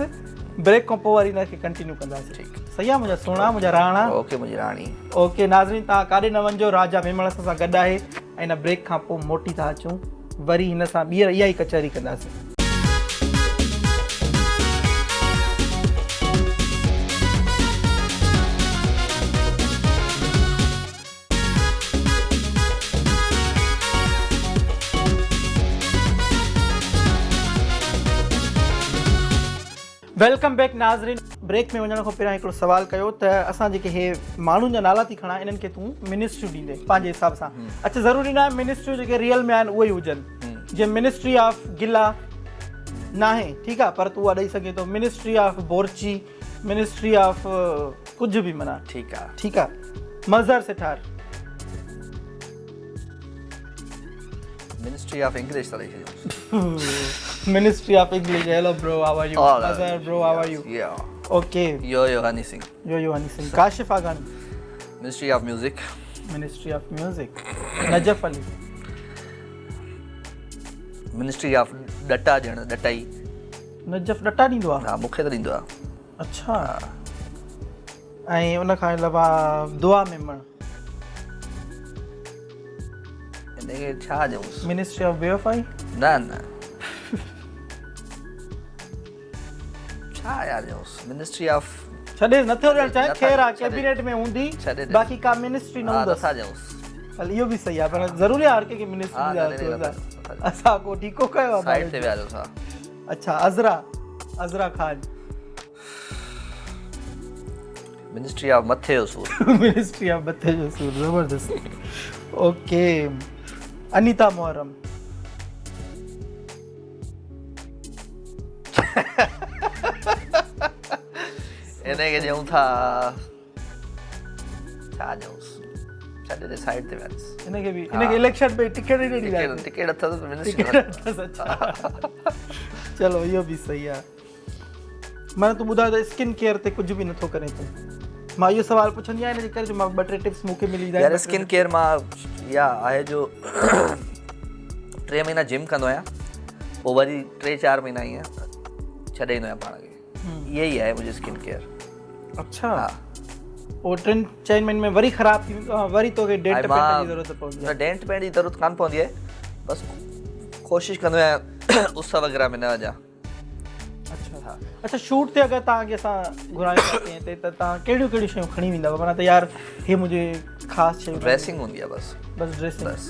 بريڪ کان پوء وري ان کي ڪنٽينيو ڪنداسين ٺيڪ صحيح آ منهنجا سهڻا منهنجا راڻا اوڪي منهنجي راڻي اوڪي ناظرين تان ڪاڏي نه وڃجو راجا ميمڻ اسان سان گڏ آهي ۽ ان بريڪ کان پوء موٽي ٿا اچون وري هن سان ٻيهر اها ئي ڪچهري ڪنداسين. Welcome back ناظرين بريڪ ۾ وڃڻ کان پهريان هڪڙو سوال ڪيو ته اسان جيڪي هي ماڻهن جا نالا ٿي کڻان انهن کي تون منسٽريون ڏيندين پنهنجي حساب سان اڇا ضروري ناهي منسٽريون جيڪي ريئل ۾ آهن اهي ئي هجن جيئن منسٽري آف گلا ناهي ٺيڪ آهي پر تون اها ڏئي سگهين ٿو منسٽري آف بورچي منسٽري آف ڪجهه به معنيٰ ٺيڪ آهي ٺيڪ آهي مظهر سٺار منسٽري آف انگلش ٿا ڏئي ڇڏيون. Ministry of English hello bro how are you Mazhar bro how are you okay yo yo Honey Singh yo yo Honey Singh Kashif Aghani ministry of music ministry of music Najaf Ali ministry of ڏٽا ڏيڻ ڏٽائي نجف ڏٽا ڏيندو آ ها مونکي ته ڏيندو آ اڇا ۽ ان کان علاوه دعا ميمڻ ان کي ڇا ڏيونس؟ منسٽري آف بيوفائي؟ نه نه ڇا يار ڏيونس منسٽري آف ڇڏ ڇڏي نٿو ڏيڻ چاهي خير آ ڪيبينيٽ ۾ هوندي باقي ڪا منسٽري نه هوندس. نٿا ڏيونس. هل اهو به صحيح آ پر ضروري آ هر ڪنهن کي منسٽري ڏيڻ اسان ڪو ٺيڪو ڪيو آ سائيڊ تي ويهاريوس ها. اڇا عذرا عذرا خان. منسٽري آف مٿي جو سور. منسٽري آف مٿي جو سور زبردست اوڪي انيتا محرم. ان کي ڏيون ٿا ڇا ڏيونس ڇڏي ڏي سائيڊ تي ويهاريس ان کي به ان کي اليڪشن ۾ ٽڪيٽ ئي ڏيڻي ٽڪيٽ ٽڪيٽ اٿس منسٽري اٿس اڇا چلو اهو به صحيح آهي معنيٰ تون ٻڌايو ته اسڪن ڪيئر تي ڪجهه به نٿو ڪرين تون مان اهو سوال پڇندي آهيان ان جي ڪري جو مان ٻه ٽي ٽپس مون کي ملي ويندا يار اسڪن ڪيئر مان اها آهي جو ٽي مهينا جم ڪندو آهيان پوء وري ٽي چار مهينا ائين ڇڏي ايندو آهيان پاڻ کي اها ئي آهي منهنجي اسڪن ڪيئر. اڇا پوء ٽن چئن مهينن ۾ وري خراب ٿي ويندو آهي وري توکي ڊينٽ پينٽ جي ضرورت پوندي آهي. نه ڊينٽ پينٽ جي ضرورت ڪانه پوندي آهي بس ڪوشش ڪندو آهيان اس وغيره ۾ نه وڃان. اڇا اڇا شوٽ تي اگر توهان کي اسان گهرايون ٿا ڪنهن تي ته توهان ڪهڙيون ڪهڙيون شيون کڻي ويندا معنيٰ ته يار هي منهنجي خاص شيون ڊريسنگ هوندي آهي بس بس ڊريسنگ بس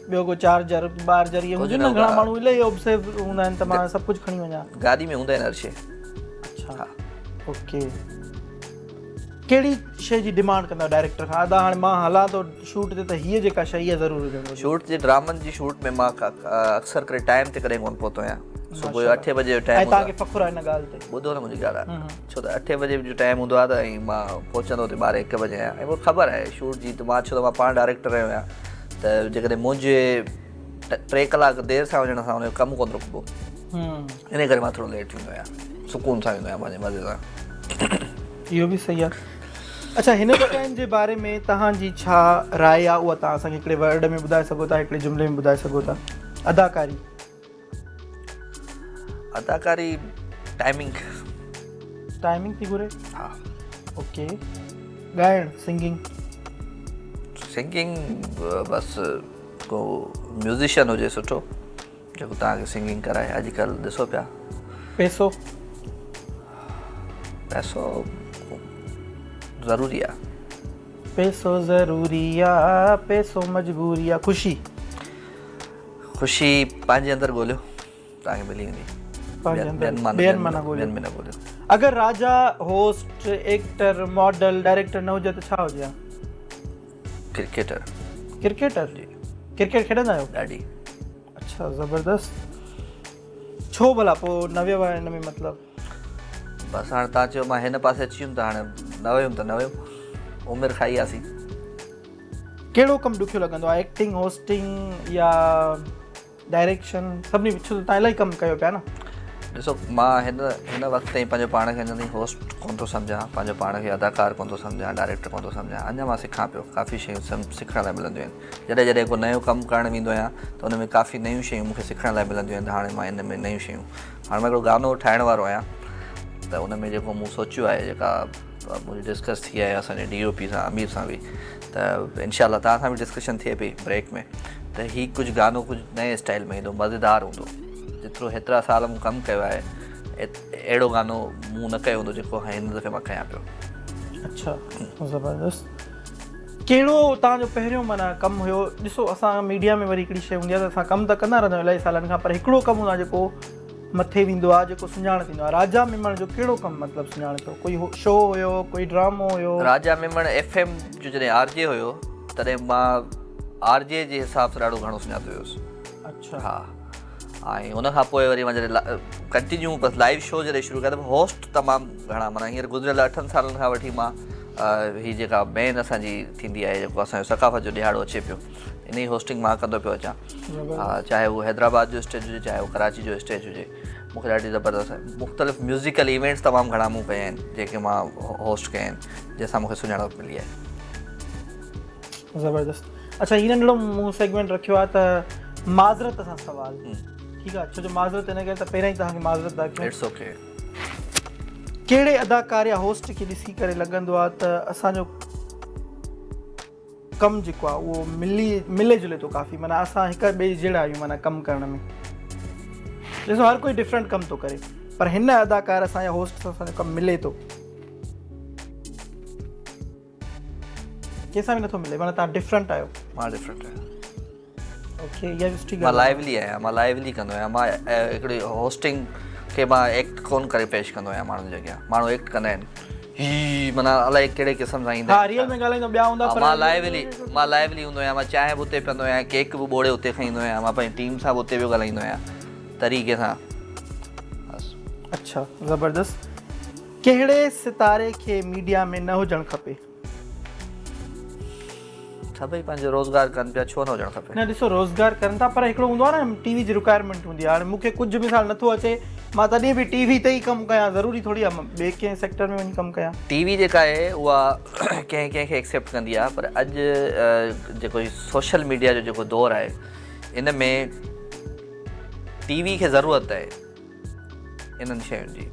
ٻيو ڪو چارجر بارجر اهي هونديون نه گهڻا ماڻهو الاهي اوبسيو هوندا آهن ته مان سڀ ڪجهه کڻي وڃان گاڏي ۾ هوندا آهن هر شي اڇا اوڪي ڪهڙي شي جي ڊيمانڊ ڪندا ڊائريڪٽر کان ادا هاڻي مان هلان ٿو شوٽ تي ته هيء جيڪا شي آهي ضرور هجڻ گهرجي. شوٽ جي ڊرامن جي شوٽ ۾ مان اڪثر ڪري ٽائيم تي ڪڏهن ڪونه پهتو آهيان صبح جو اٺين بجي جو ٽائيم هوندو آهي. ۽ توهان کي فخر آهي ان ڳالهه تي. ٻڌو نه منهنجي ڳالهه ڇو ته اٺين بجي جو ٽائيم هوندو آهي ته ۽ مان پهچندو اتي ٻارهين هڪ بجي آهيان ۽ مون کي خبر آهي شوٽ جي ته مان ڇو ته مان پاڻ ڊائريڪٽر رهيو آهيان ته جيڪڏهن منهنجي ٽي ڪلاڪ دير سان وڃڻ سان ان جو ڪم ڪونه رڪبو. انهي ڪري مان ٿورو ليٽ ويندو آهيان سڪون سان ويندو آهيان پنهنجي مزي سان. اهو به صحيح آهي. اڇا هن ڊزائن جي باري ۾ توهان جي ڇا راء آهي اها توهان اسان کي هڪڙي ورڊ ۾ ٻڌائي سگهو ٿا هڪڙي جملي ۾ ٻڌائي سگهو ٿا اداڪاري. اداڪاري ٽائمنگ. ٽائمنگ ٿي گهري؟ ها. اوڪي ڳائڻ سنگنگ. سنگنگ بس ڪو ميوزيشن هجي سٺو. جيڪو توهان کي سنگنگ ڪرائي اڄ ڪلهه ڏسو پيا. پئسو. پئسو ضروري آ. پئسو ضروري آ پئسو مجبوري آ خوشي. خوشي پنهنجي اندر ڳوليو توهان کي ملي ويندي. پنهنجي اندر ٻين مان نه ڳوليو. ٻين ۾ نه ڳوليو. اگر راجا هوسٽ ايڪٽر ماڊل ڊائريڪٽر نه هجي ته ڇا هجي ها؟ ڪرڪيٽر. ڪرڪيٽر؟ جي. ڪرڪيٽ کيڏندا آهيو؟ ڏاڍي. اڇا زبردست. ڇو ڀلا پوء نه ويو آهي ان ۾ مطلب؟ بس هاڻي تان چيو مان هن پاسي اچي ويم ته هاڻي نه ويم ته نه ويم. عمر کائي آسين. ڪهڙو ڪم ڏکيو لڳندو آهي ايڪٽنگ هوسٽنگ يا ڊائريڪشن سڀني ڇو ته تان الاهي ڪم ڪيو پيا نه. ڏسو مان هن هن وقت تائين پنهنجو پاڻ کي اڃا تائين هوسٽ ڪونه ٿو سمجهان پنهنجو پاڻ کي اداڪار ڪونه ٿو سمجهان ڊائريڪٽر ڪونه ٿو سمجهان اڃا مان سکان پيو ڪافي شيون سکڻ لاء ملنديون آهن جڏهن جڏهن ڪو نيو ڪم ڪرڻ ويندو آهيان ته ان ۾ ڪافي نيون شيون مون کي سکڻ لاء ملنديون آهن ته هاڻي مان ان ۾ نيون شيون هاڻي مان هڪڙو گانو ٺاهڻ وارو آهيان ته ان ۾ جيڪو مون سوچيو آهي جيڪا منهنجي ڊسڪس ٿي آهي اسان جي ڊي او پي سان امير سان به ته انشاء الله توهان سان به ڊسڪشن ٿئي پئي بريڪ ۾ ته هي ڪجهه گانو ڪجهه نئين اسٽائل ۾ ايندو مزيدار هوندو جيترو هيترا سال مون ڪم ڪيو آهي اهڙو گانو مون نه ڪيو هوندو جيڪو هن دفعي مان ڪيان پيو. اڇا زبردست ڪهڙو توهان جو پهريون معنيٰ ڪم هيو ڏسو اسان ميڊيا ۾ وري هڪڙي شي هوندي آهي ته اسان ڪم ته ڪندا رهندا آهيون الاهي سالن کان پر هڪڙو ڪم هوندو آهي جيڪو مٿي ويندو آهي جيڪو سڃاڻ ٿيندو آهي راجا ميمڻ جو ڪهڙو ڪم مطلب سڃاڻ ٿيو ڪوئي شو هيو ڪوئي ڊرامو هيو. راجا ميمڻ ايف ايم جو جڏهن آر جي هيو تڏهن مان آر جي جي حساب سان ڏاڍو گهڻو سڃاتو ويس. اڇا. ها ۽ ان کان پوء وري مان جڏهن ڪنٽينيو بس لائيو شو جڏهن شروع ڪيا ته هوسٽ تمام گهڻا معنيٰ هينئر گذريل اٺن سالن کان وٺي مان هي جيڪا مين اسان جي ٿيندي آهي جيڪو اسان جو ثقافت جو ڏهاڙو اچي پيو ان جي هوسٽنگ مان ڪندو پيو اچان چاهي هو حيدرآباد جو اسٽيج هجي چاهي هو ڪراچي جو اسٽيج هجي مونکي ڏاڍي زبردست مختلف ميوزيڪل ايونٽس تمام گهڻا مون ڪيا آهن جيڪي مان هوسٽ ڪيا آهن جنهن سان مونکي سڃاڻپ ملي آهي. زبردست اڇا هي ننڍڙو مون سيگمينٽ رکيو آهي ته معذرت سان سوال ٺيڪ آهي ڇو جو معذرت ان ڪري ته پهريان ئي توهان کي معذرت ٿا ڪيون. It's okay. ڪهڙي اداڪار يا هوسٽ کي ڏسي ڪري لڳندو آهي ته اسان جو ڪم جيڪو آهي اهو ملي ملي جلي ٿو ڪافي معنيٰ اسان هڪ ٻئي جهڙا آهيون معنيٰ ڪم ڪرڻ ۾ ڏسو هر ڪوئي ڊفرنٽ ڪم ٿو ڪري پر هن اداڪار سان يا هوسٽ سان اسان جو ڪم ملي ٿو. ڪنهن سان به نٿو ملي معنيٰ توهان ڊفرنٽ آهيو. مان ڊفرنٽ آهيان. اوڪي اها به سٺي مان ڳالهه آهي. لائيولي آهيان مان لائيولي ڪندو آهيان مان هڪڙي هوسٽنگ کي مان ايڪٽ ڪون ڪري پيش ڪندو آهيان ماڻهن جي اڳيان ماڻهو ايڪٽ ڪندا آهن هي معنيٰ الائي ڪهڙي قسم سان ايندا ها آهن ريئل ۾ ڳالهائيندا ٻيا هوندا ها پر مان لائيولي مان لائيولي هوندو آهيان مان چانهه به اتي پيئندو آهيان ڪيڪ به ٻوڙي اتي کائيندو آهيان مان پنهنجي ٽيم سان به اتي ويو ڳالهائيندو آهيان طريقي سان بس. اڇا زبردست ڪهڙي ستاري کي ميڊيا ۾ نه هجڻ کپي؟ سڀئي پنهنجو روزگار ڪن پيا ڇو نه هجڻ کپي. نه ڏسو روزگار ڪرن ٿا پر هڪڙو هوندو آهي نه ٽي وي جي رڪوائرمينٽ هوندي آهي هاڻي مون کي ڪجهه مثال نٿو اچي مان تڏهن به ٽي وي تي ئي ڪم ڪيان ضروري ٿوري آهي مان ٻئي ڪنهن سيڪٽر ۾ وڃي ڪم ڪيان. ٽي وي جيڪا آهي اها ڪنهن ڪنهن کي ايڪسيپٽ ڪندي آهي پر اڄ جيڪو هي سوشل ميڊيا جو جيڪو دور آهي ان ۾ ٽي وي کي ضرورت آهي انهن شين جي.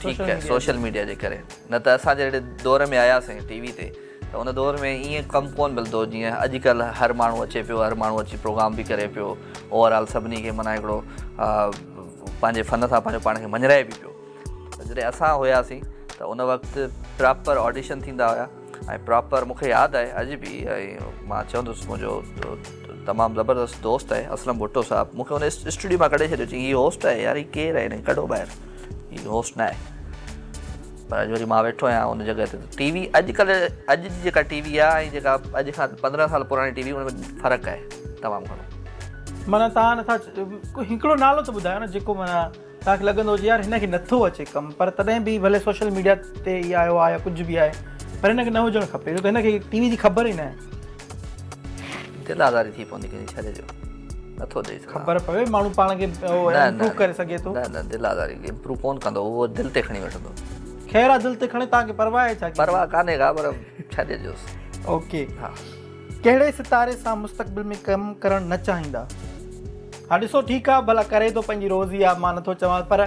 ٺيڪ آهي سوشل ميڊيا جي ڪري نه ته اسان جهڙي دور ۾ آياسين ٽي وي تي ته ان دور ۾ ائين ڪم ڪون ملندو جيئن اڄڪلهه هر ماڻهو اچي پيو هر ماڻهو اچي پروگرام به ڪري پيو اوور آل سڀني کي معنيٰ هڪڙو پنهنجي فن سان پنهنجو پاڻ کي مڃرائي به پيو ته جڏهن اسان هياسين ته ان وقت پراپر آڊيشن ٿيندا هيا ۽ پراپر مون کي ياد آهي اڄ به ۽ مان چوندس منهنجو تمام زبردست دوست آهي اسلم ڀٽو صاحب مون کي ان اسٽوڊيو مان ڪڍي ڇڏيو چي هي هوسٽ آهي يار هي ڪير آهي هن کي ڪڍو ٻاهر هي هوسٽ نه آهي پر اڄ وري مان ويٺو آهيان ان جڳهه تي ٽي وي اڄڪلهه اڄ جي جيڪا ٽي وي آهي ۽ جيڪا اڄ کان 15 سال پراڻي ٽي وي ان ۾ فرق آهي تمام گهڻو. معنيٰ توهان نٿا هڪڙو نالو ته ٻڌايو نه جيڪو معنيٰ توهان کي لڳندو هجي يار هن کي نٿو اچي ڪم پر تڏهن به ڀلي سوشل ميڊيا تي ئي آيو آهي يا ڪجهه به آهي پر هن کي نه هجڻ کپي ڇو ته هن کي ٽي وي جي خبر ئي نه آهي. دل آزاري ٿي پوندي ڪنهن جي ڇڏي ڏيو نٿو ڏئي سگهان. خبر پوي ماڻهو پاڻ کي امپروو ڪري سگهي ٿو. نه نه دل آزاري امپروو ڪون ڪندو اهو دل تي کڻي وٺندو. خير آ دل تي کڻي توهان کي پرواهه آهي ڇا ڪنهن جي. پرواهه ڪانهي ڪا پر ڇڏي ڏيوس. اوڪي ها. ڪهڙي ستاري سان مستقبل ۾ ڪم ڪرڻ نه چاهيندا؟ ها ڏسو ٺيڪ آ ڀلا ڪري ٿو پنهنجي روزي آ مان نٿو چوان پر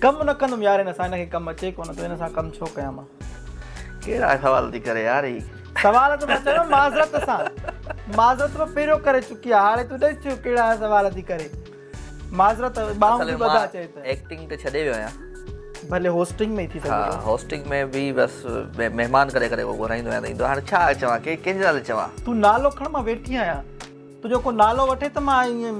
ڪم نه ڪندم يار هن سان هن کي ڪم اچي ڪونه ٿو هن سان ڪم ڇو ڪيان مان. ڪهڙا سوال ٿي ڪري يار هي. سوال ته مان چيو معذرت سان معذرت مان پهريون ڪري چڪي آ هاڻي تون ڏس ڪهڙا سوال ٿي ڪري معذرت ٻانهون به ٻڌا چئي ته. ايڪٽنگ ته ڇڏي ويو آهيان. ڀلي هوسٽنگ ۾ ئي ٿي سگهي ٿو. ها هوسٽنگ ۾ به بس مهمان ڪڏهن ڪڏهن ڪو گهرائيندو آهيان ته ايندو آهيان هاڻي ڇا چوان ڪنهن جي نالي چوان. تون نالو کڻ مان ويٺي آهيان تنهنجو ڪو نالو وٺي ته مان ائين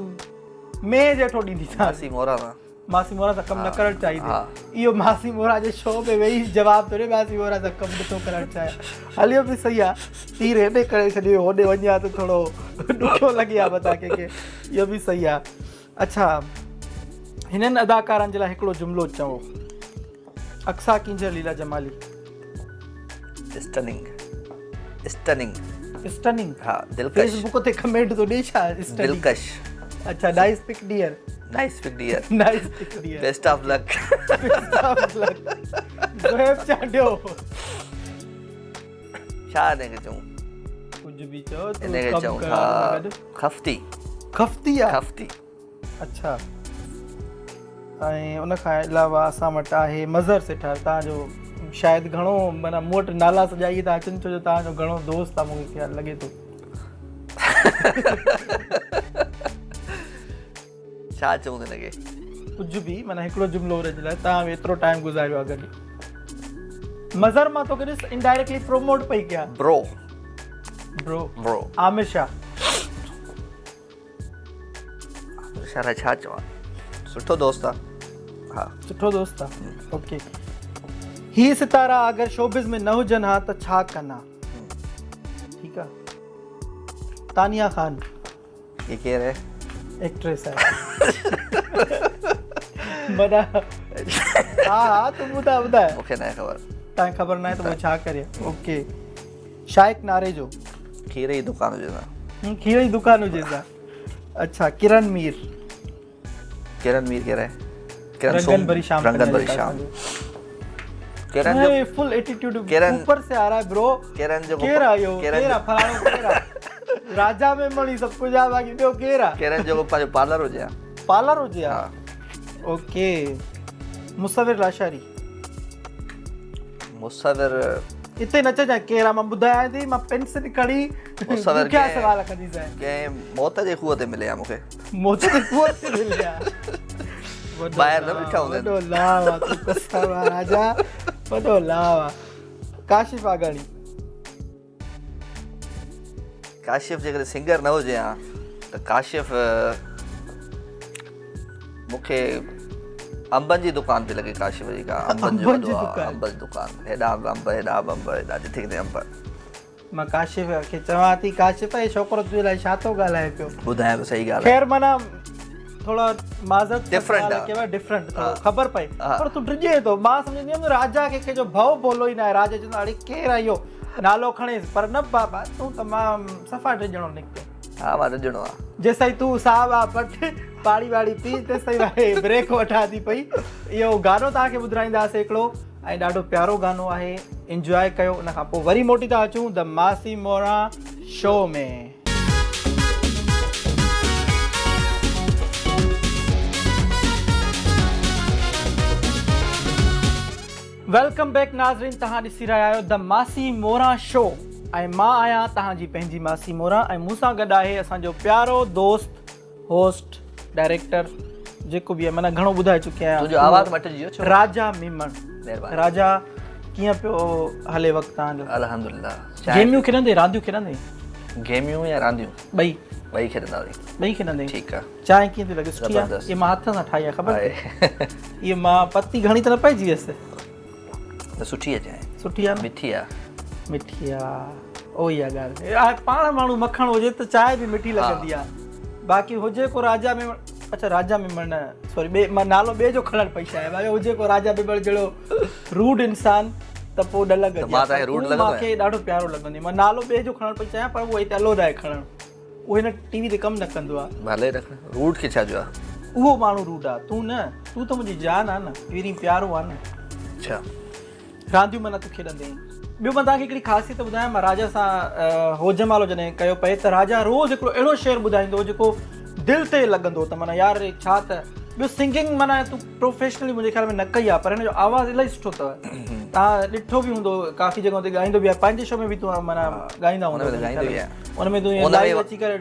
مينهن جيٺو ڏينديسانس. ماسي مورا سان. ماسي مورا سان ڪم نه ڪرڻ چاهيندي. اهو ماسي مورا جي شو ۾ ويهي جواب ٿو ڏي ماسي مورا سان ڪم نٿو ڪرڻ چاهيان. هليو به صحيح آ. تير هيڏي ڪري ڇڏيو هوڏي وڃي ها ته ٿورو ڏکيو لڳي ها متان ڪنهن کي. اهو به صحيح آ. اڇا هنن اداڪارن جي لاء هڪڙو جملو چئو. اقصيٰ ڪينجهر ليلا جمالي. اسٽننگ اسٽننگ اسٽننگ ها دلڪش. فيس بڪ تي ڪمينٽ ٿو ڏي ڇا اسٽننگ. دلڪش. اڇا nice pic dear. Nice pic dear. Nice pic dear. Best of luck. Best of luck. Zohaib Chandio. ڇا هن کي چئون؟ ڪجهه به چئو تون ڪم ڪر ها خفتي. خفتي آ. خفتي. اڇا ۽ ان کان علاوه اسان وٽ آهي مظهر سيٺار توهان جو شايد گهڻو معنيٰ مون وٽ نالا سڄا اهي ٿا اچن ڇو جو توهان جو گهڻو دوست آهي مون کي خيال لڳي ٿو. ڇا چئون هن کي؟ ڪجهه به معنيٰ هڪڙو جملو ان جي لاء توهان به ايترو ٽائيم گذاريو آهي گڏ. مظهر مان توکي ڏس انڊائريڪٽلي پروموٽ پئي ڪيان. برو. برو. برو. عامر شاهه. شالا ڇا چوان سٺو دوست آ ها سٺو دوست آ اوڪي هي ستارا اگر شوبز ۾ نه هجن ها ته ڇا ڪن ها ٺيڪ آ تانيا خان هي ڪير آهي ايڪٽريس آهي منا ها ها تون ٻڌاء ٻڌاء مونکي ناهي خبر تان خبر ناهي ته پوء ڇا ڪري اوڪي شائق ناريجو. کير جي دڪان هجيس ها. کير جي دڪان هجيس ها. اڇا ڪرن مير. ڪرن مير ڪير آهي؟ ڪرن رنگن ڀري شام. رنگن ڀري شام. ڪرن جو فل ايٽيٽيوڊ اوپر سي آ رها هي برو. ڪرن جو ڪير آ اهو؟ ڪير آ فلاڻو ڪير آ؟ راجا ۾ مڻي سڀ ڪجهه آ باقي ٻيو ڪير آ؟ ڪرن جو پنهنجو پارلر هجي ها. پارلر هجي ها. اوڪي مصور لاشاري. مصور اتي نه چئجانء ڪير آ مان ٻڌايان ٿي مان پينسل کڻي مصور ڏکيا سوال ڪنديسانء. ڪنهن موت جي کوهه تي ملي آ مون کي. موت جي کوهه تي ملي آ. ٻاهر نه بيٺا هوندا آهن. وڏو لاو آ تون قسم آ راجا وڏو لاو آ. ڪاشف آگاڻي. ڪاشف جيڪڏهن سنگر نه هجي ها ته ڪاشف مون کي انبن جي دڪان پئي لڳي ڪاشف جي ڪا انبن جو وڏو آ انب جي دڪان هيڏانهن به انب هيڏانهن به انب هيڏانهن جٿي ڪٿي انب. مان ڪاشف کي چوان ٿي ڪاشف هي ڇوڪرو تنهنجي لاء ڇا ٿو ڳالهائي پيو. ٻڌايان پيو صحيح ڳالهه آهي. خير معنيٰ ٿورو معذرت ڊفرنٽ آ ڊفرنٽ ٿورو خبر پئي پر تون ڊڄين ٿو مان سمجهندي هيم راجا کي ڪنهن جو ڀؤ ڀولو ئي ناهي راجا چوندو اڙي ڪير آهي اهو نالو کڻيس پر نه بابا تون تمام صفا ڊڄڻو نڪتو. ها مان ڊڄڻو آ. جيستائين تون ساهه واهه پٽ پاڻي واڻي پي تيستائين مان هي بريڪ وٺان ٿي پئي اهو گانو توهان کي ٻڌرائينداسين هڪڙو ۽ ڏاڍو پيارو گانو آهي انجواء ڪيو ان کان پوء وري موٽي ٿا اچون the Masi Moran show ۾. Welcome back ناظرين توهان ڏسي رهيا آهيو د ماسي موران شو ۽ مان آهيان توهان جي پنهنجي ماسي موران ۽ مون سان گڏ آهي اسان جو پيارو دوست هوسٽ ڊائريڪٽر جيڪو به آهي معنيٰ گهڻو ٻڌائي چڪي آهيان تنهنجو آواز مٽجي ويو ڇو راجا ميمڻ مهرباني راجا ڪيئن پيو هلي وقت توهان جو الحمدلله گيميون کيڏندي رانديون کيڏندي گيميون يا رانديون ٻئي ٻئي کيڏنداسين ٻئي کيڏندي ٺيڪ آهي چانهه ڪيئن ٿي لڳي سٺي آهي اها مان هٿ سان ٺاهي آهي خبر اٿئي اها مان پتي گهڻي ته نه پئجي ويس نه سٺي آهي چانهه سٺي آهي نه مٺي آهي مٺي آهي او اها ڳالهه پاڻ ماڻهو مکڻ هجي ته چانهه به مٺي لڳندي آهي باقي هجي ڪو راجا ميمڻ اڇا راجا ميمڻ نه سوري ٻي مان نالو ٻئي جو کڻڻ پئي چاهيان باقي هجي ڪو راجا ميمڻ جهڙو روڊ انسان ته پوء نه لڳندي آهي مان کي ڏاڍو پيارو لڳندو مان نالو ٻئي جو کڻڻ پئي چاهيان پر اهو هتي الو ناهي کڻڻ اهو هن ٽي وي تي ڪم نه ڪندو آ. ڀلي رک روڊ کي ڇا جو آ. اهو ماڻهو روڊ آ تون نه تون ته منهنجي جان آ نه پرين پيارو آ نه. اڇا. رانديون معنيٰ تون کيڏندين. ٻيو مان توهان کي هڪڙي خاصيت ٻڌايان مان راجا سان هو جمالو جڏهن ڪيو پئي ته راجا روز هڪڙو اهڙو شعر ٻڌائيندو هو جيڪو دل تي لڳندو هو ته معنيٰ يار ڇا ته ٻيو سنگنگ معنيٰ تون پروفيشنلي منهنجي خيال ۾ نه ڪئي آهي پر هن جو آواز الاهي سٺو اٿو توهان ڏٺو به هوندو ڪافي جڳهن تي ڳائيندو به آهي پنهنجي شو ۾ به تون معنيٰ ڳائيندا هوندا ان ۾ تون لائيو اچي ڪري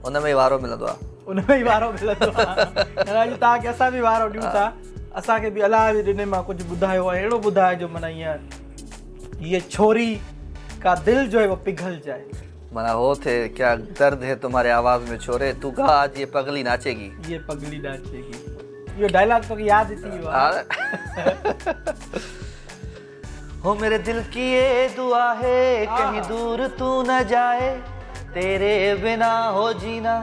ان ۾ وارو ملندو آهي ان ۾ ئي وارو ملندو آهي اڄ توهان کي اسان به وارو ڏيون ٿا اسان کي به الله جي ڏني مان ڪجهه ٻڌايو ۽ اهڙو ٻڌايو جو معنيٰ ائين هيء ڇوري ڪا دل جو هي وہ پگهل جائي معنيٰ هو ٿي ڪيا درد هي تمهاري آواز ۾ ڇوري تو گا آج يي پگلي ناچي گي يي پگلي ناچي گي اهو ڊائلاگ توکي ياد ٿي ويو آهي هو ميري دل ڪي يي دعا هي ڪهين دور تو نه جائي تيري بنا هو جينا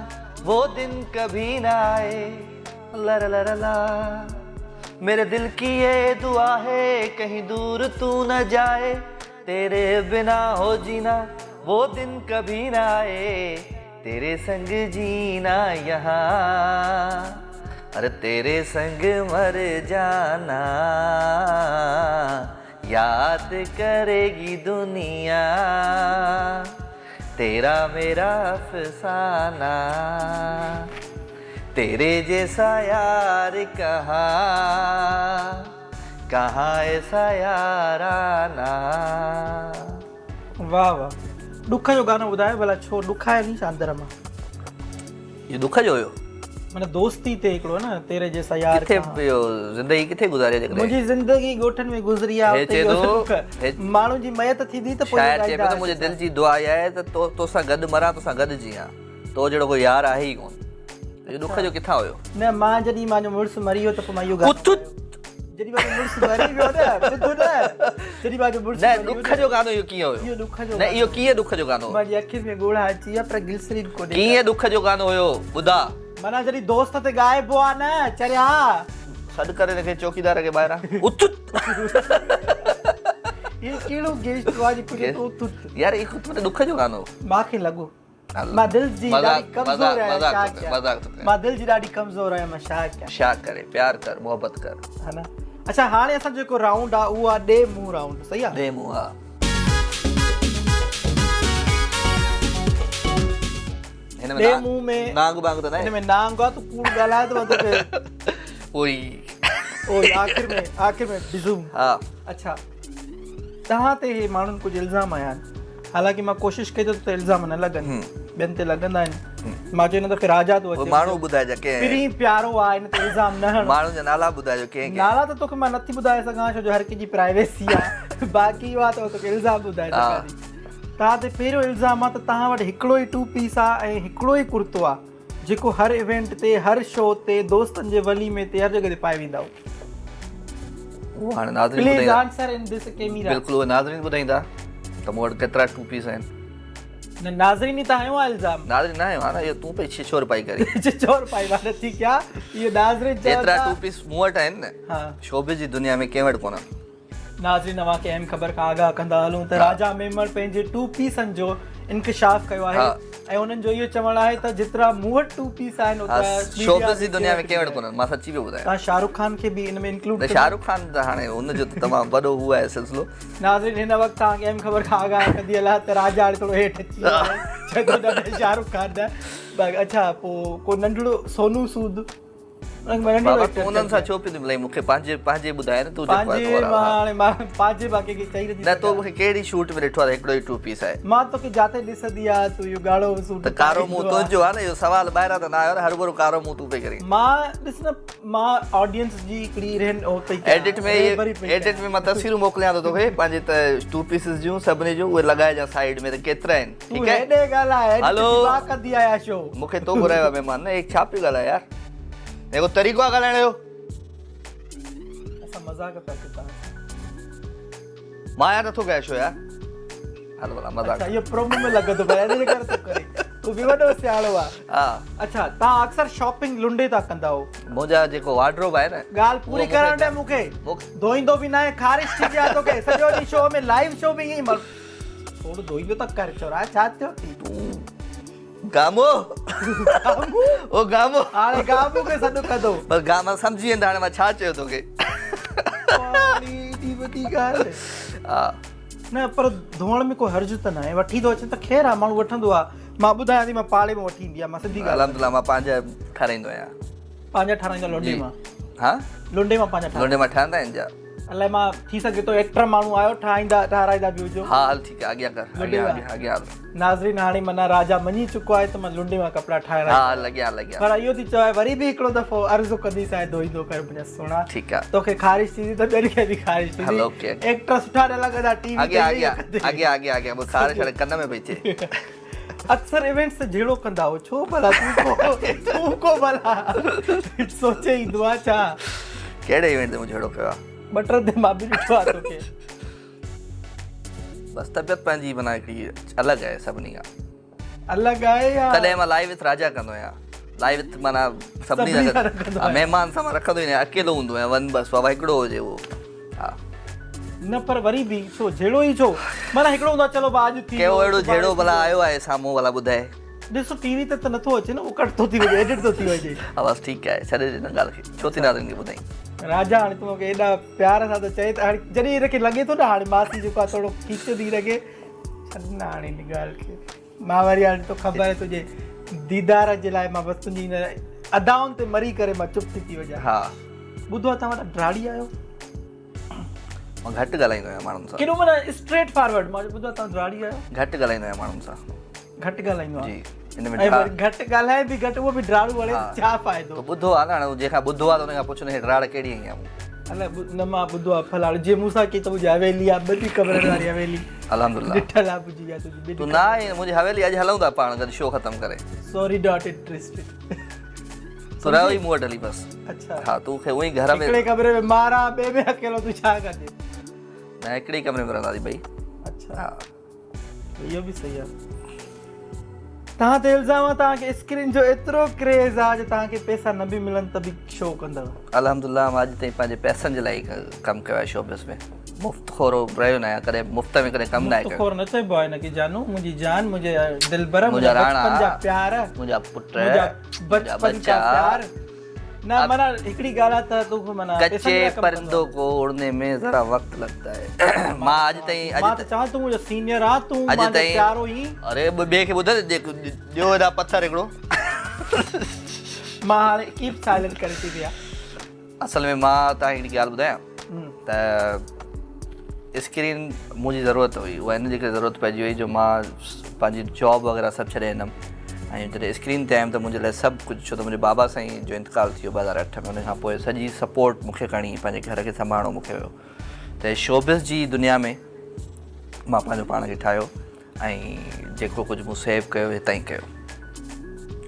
وو دن ڪڀي نه آئي لرلرلا ميري دل ڪي يي دعا هي ڪهين دور تو نه جائي تيري بنا هو جينا وو دن ڪڀي نه آئي تيري سنگ جينا يهان اري تيري سنگ مر جانا ياد ڪريگي دنيا تيرا ميرا افسانا تيري جيسا يار ڪهان ڪهان ايسا يارانا. واھ واھ ڏک جو گانو ٻڌايو ڀلا ڇو ڏک آيو ني اندر مان. اهو ڏک جو هيو. معنيٰ دوستي تي هڪڙو نه تيري جيسا يار ڪٿي اهو زندگي ڪٿي گذاري جيڪڏهن منهنجي زندگي ڳوٺن ۾ گذري آ اتي اهو ڏک ماڻهن جي ميت ٿيندي ته پوء شاعر چئي پيو ته منهنجي دل جي دعا اها آهي ته تو سان گڏ مران تو سان گڏ جيان تو جهڙو ڪو يار آهي ئي ڪونه. اهو ڏک جو ڪٿان هيو؟ نه مان جڏهن مانجو مڙس مري ويو ته پوء مان اهو گانو ڳايو. جڏهن مانجو مڙس مري ويو نه ٻڌ نه جڏهن مانجو مڙس نه ڏک جو گانو اهو ڪيئن هيو؟ اهو ڏک جو نه اهو ڪيئن ڏک جو گانو هو؟ مانجي اکين ۾ ڳوڙها اچي ويا پر گلسرين ڪونهي. ڪيئن ڏک جو گانو هيو ٻڌاء. معنيٰ جڏهن دوست تي ڳائبو آ نه چريا. سڏ ڪر هن کي چوڪيدار کي ٻاهران اٿ. هي ڪهڙو گيسٽ آ جيڪو چئي ٿو اٿ اٿ. يار اهو ته ڏک جو گانو هو. مانکي لڳو. مان دل جي ڏاڍي ڪمزور آهيان ڇا ڪيان مان دل جي ڏاڍي ڪمزور آهيان مان ڇا ڪيان ڇا ڪري پيار ڪر محبت ڪر ها نه اڇا هاڻي اسان جو جيڪو رائونڊ آ اهو آ ڏي منهن رائونڊ صحيح آ ڏي منهن ها هن ۾ ڏي منهن ۾ نانگ بانگ ته نه هن ۾ نانگ آ تون ڪوڙ ڳالهاء ته مان توکي اوئي اوئي آخر ۾ آخر ۾ بزوم ها اڇا توهان تي هي ماڻهن ڪجهه الزام هنيا آهن حالانڪه مان ڪوشش ڪئي ته تو تي الزام نه لڳن ٻين تي لڳندا آهن مان چيو هن دفعي راجا ٿو اچي ماڻهو ٻڌائجا ڪنهن پرين پيارو آ هن تي الزام نه هڻو ماڻهن جا نالا ٻڌائجو ڪنهن ڪنهن نالا ته توکي مان نٿي ٻڌائي سگهان ڇو جو هر ڪنهن جي پرائيويسي آ باقي اهو آ ته توکي الزام ٻڌائي سگهان ٿي. توهان تي پهريون الزام آ ته توهان وٽ هڪڙو ئي ٽو پيس آ ۽ هڪڙو ئي ڪرتو آ جيڪو هر ايونٽ تي هر شو تي دوستن جي وليمي تي هر جڳهه تي پائي ويندا آهيو. اهو هاڻي ناظرين پليز ٻڌائيندا. Answer in this camera. بلڪل اهو ناظرين ٻڌائيندا ته مون وٽ ڪيترا ٽو پيس آهن. نه ناظرين ئي ته هنيو آ الزام. ناظرين نه هنيو آ نه اهو تون پئي ڇڇور پائي ڪرين. ڇڇور پائي مان نٿي ڪيان اهو ناظرين چون ٿا. جيترا ٽو پيس مون وٽ آهن نه شوبز جي دنيا ۾ ڪنهن وٽ ڪونهن. ناظرين اوهان کي اهم خبر کان آگاهه ڪندا هلون ته راجا ميمڻ پنهنجي ٽو پيسن جو انڪشاف ڪيو آهي ۽ انهن جو اهو چوڻ آهي ته جيترا مون وٽ ٽو پيس آهن اوترا شوبز جي دنيا ۾ ڪنهن وٽ ڪونهن مان سچي پيو ٻڌايان. توهان شاهه رخ خان کي به ان ۾ انڪلوڊ نه شاهه رخ خان ته هاڻي ان جو ته تمام وڏو هو آهي سلسلو. ناظرين هن وقت توهان کي اهم خبر کان آگاهه ڪندي هلان ته راجا هاڻي ٿورو هيٺ اچي ويو آهي چئي ٿو نه شاهه رخ خان نه اڇا پوء ڪو ننڍڙو سونو سود بابا تون انهن سان ڇو پيو ٿي ملائين مون کي پنهنجي پنهنجي ٻڌاء نه تون جيڪو آهي پنهنجي مان هاڻي مان پنهنجي مان ڪنهن کي چئي نٿي نه تو مون کي ڪهڙي شوٽ ۾ ڏٺو آهي ته هڪڙو ئي ٽو پيس آهي مان توکي جاتي ڏسندي آهيان تون اهو ڳاڙهو سوٽ ته ڪارو منهن تنهنجو آهي نه اهو سوال ٻاهران ته نه آيو نه هروڀرو ڪارو منهن تون پئي ڪرين مان ڏس نه مان آڊينس جي هڪڙي رهن او پئي ڪيان ايڊٽ ۾ ايڊٽ ۾ مان تصويرون موڪليان ٿو توکي پنهنجي ته ٽو پيسز جون سڀني جون اهي لڳائجان سائيڊ ۾ ته ڪيترا آهن تون هيڏي ڳالهاء ايڊٽ جي مان ڪندي آهيان شو. مون کي تو گهرايو آهي مهمان نه هي ڇا پيو ڳالهائي يار هي ڪو طريقو آهي ڳالهائڻ جو. اسان مذاق پيا ڪيون توهان سان. مان يار نٿو ڪيان شو يار هل ڀلا مذاق. اڇا اهو پرومو ۾ لڳندو پر ان جي ڪري ٿو ڪري تون به وڏو سياڻو آ. ها. اڇا توهان اڪثر شاپنگ لنڊي تان ڪندا هو. منهنجا جيڪو وارڊروب آهي نه. ڳالهه پوري ڪرڻ ڏي مون کي. ڌوئيندو به ناهي خارش ٿي وئي آ توکي سڄو ڏينهن شو ۾ لائيو شو ۾ ائين ئي ٿورو ڌوئيندو ته ڪر چورا ڇا ٿيو ٿي تون گامو گامو او گامو هاڻي گامو کي سڏ ڪندو بس گاما سمجهي ويندا هاڻي مان ڇا چيو توکي پاڻي ايڏي وڏي ڳالهه ها نه پر ڌوئڻ ۾ ڪو حرج ته ناهي وٺي ٿو اچي ته خير آ ماڻهو وٺندو آ مان ٻڌايان ٿي مان پاڙي مان وٺي ايندي آ مان سڌي ڳالهه الحمدلله مان پنهنجا ٺاراهيندو آهيان پنهنجا ٺاراهيندا لونڊي مان ها لونڊي مان پنهنجا لونڊي مان ٺهندا آهن جا الائي مان ٿي سگهي ٿو ايڪٽر ماڻهو آهيو ٺاهيندا ٺاراهيندا به هجو. ها هل ٺيڪ آهي اڳيان ڪر اڳيان اڳيان اڳيان هل. ناظرين هاڻي معنيٰ راجا مڃي چڪو آهي ته مان لنڊي مان ڪپڙا ٺاهرايان ها هل اڳيان هل اڳيان. پر اهو ٿي چوان وري به هڪڙو دفعو عرض ڪنديسانء ڌوئيندو ڪر منهنجا سهڻا. ٺيڪ آهي. توکي خارش ٿيندي ته ٻين کي به خارش ٿيندي. هل اوڪي. ايڪٽر سٺا نه لڳندا ٽي وي تي اڳيان اڳيان اڳيان اڳيان اڳيان مون خارش هاڻي ڪن ۾ پئي ٿئي. اڪثر ايونٽس تي جهيڙو ڪندا هو ڇو ڀلا تون ڪو تون ڪو ڀلا سوچي ايندو آ ڇا. ڪهڙي ايونٽ تي مون جهيڙو ڪيو آ. ٻه ٽي تي مان به ڏٺو آ توکي. بس طبيعت پنهنجي معنيٰ هڪڙي الڳ آهي سڀني کان. الڳ آهي يا. تڏهن مان لائيو وٿ راجا ڪندو آهيان. لائيو وٿ معنيٰ سڀني سان گڏ مهمان سان مان رکندو ئي نه آهيان اڪيلو هوندو آهيان ون بس بابا هڪڙو هجي اهو ها. نه پر وري به ڇو جهيڙو ئي ڇو معنيٰ هڪڙو هوندو آهي چلو ڀاء اڄ ٿي ويو ڪهڙو اهڙو جهيڙو ڀلا آيو آهي سامهون ڀلا ٻڌائي. ڏسو ٽي وي تي ته نٿو اچي نه اهو ڪٽ ٿو ٿي وڃي ايڊٽ ٿو ٿي وڃي. ها بس ٺيڪ آهي ڇڏي ڏي ان ڳالهه کي ڇو ٿي ناظرين کي ٻڌائين. راجا هاڻي تون مونکي ايڏا پيار سان ٿو چئي ته هاڻي جڏهن هن کي لڳي ٿو نه هاڻي ماسي جيڪو آهي ٿورو کيچي ٿي هن کي ڇڏ نه هاڻي هن ڳالهه کي مان وري هاڻي تو خبر آهي تنهنجي ديدار جي لاء مان بس تنهنجي هن ادائن تي مري ڪري مان چپ ٿي ٿي وڃان. ها. ٻڌو آهي توهان وڏا ڊراڙي آهيو. مان گهٽ ڳالهائيندو آهيان ماڻهن سان. ڪيڏو معنيٰ اسٽريٽ فارورڊ مان ٻڌو آهي توهان ڊراڙي آهيو. گهٽ ڳالهائيندو آهيان ماڻهن سان. گهٽ ڳالهائيندو آهيان. جي ان ۾ ۽ وري گهٽ ڳالهائي به گهٽ اهو به ڊراڙو هڻي ته ڇا فائدو. تو ٻڌو آهي نه هاڻي جنهن کان ٻڌو آهي ته ان کان پڇ نه هي ڊراڙ ڪهڙي هنئي آهي مون. الائي نه مان ٻڌو آهي فلاڻو جي مون سان ڪئي ته منهنجي حويلي آهي ٻن ڪمرن واري حويلي. الحمدلله. ڏٺل آهي منهنجي اها تنهنجي ٻن تون نه آئين منهنجي حويلي اڄ هلون ٿا پاڻ گڏ شو ختم ڪري. سوري not interested. تون رهو ئي مون وٽ هلي بس. اڇا. ها تون کي اونئي گهر ۾. هڪڙي ڪمري ۾ مان رهان ٻئي ۾ اڪيلو تون ڇا ڪندين. نه هڪڙي ڪمري ۾ رهنداسين ٻئي. اڇا. ها. اهو به صحيح آهي. توهان تي الزام آهي توهان کي اسڪرين جو ايترو ڪريز آهي جو توهان کي پئسا نه به ملن ته به شو ڪندؤ. الحمدلله مان اڄ تائين پنهنجي پئسن جي لاء ئي ڪم ڪيو آهي شوبز ۾ مفت خورو رهيو نه آهيان ڪڏهن مفت ۾ ڪڏهن ڪم ناهي ڪيو. مفت خور نه چئبو آهي هن کي جانو منهنجي جان منهنجي دلبر منهنجا بچپن جا پيار منهنجا پٽ منهنجا بچپن ڪا پيار. نه معنيٰ هڪڙي ڳالهه آهي ته توکي معنيٰ ڪچي پرندو ڪو اڙني ۾ ذرا وقت لگتا هي مان اڄ تائين مان ته چوان تون منهنجو سينيئر آ تون منهنجو پيارو هين اري ٻئي کي ٻڌ ڏيو هيڏا پٿر هڪڙو مان هاڻي ڪيپ سائلنٽ ڪري ٿي ويا اصل ۾ مان توهان کي هڪڙي ڳالهه ٻڌايان ته اسڪرين منهنجي ضرورت هئي اها ان جي ڪري ضرورت پئجي وئي جو مان پنهنجي جاب وغيره سڀ ڇڏي آيم ۽ جڏهن اسڪرين تي آيم ته منهنجي لاء سڀ ڪجهه ڇو ته منهنجي بابا سائين جو انتقال ٿي ويو 2008 ۾ ان کان پوء سڄي سپورٽ مون کي ڪرڻي پنهنجي گهر کي سنڀالڻو مون کي هيو ته شوبز جي دنيا ۾ مان پنهنجو پاڻ کي ٺاهيو ۽ جيڪو ڪجهه مون سيو ڪيو هتان ئي ڪيو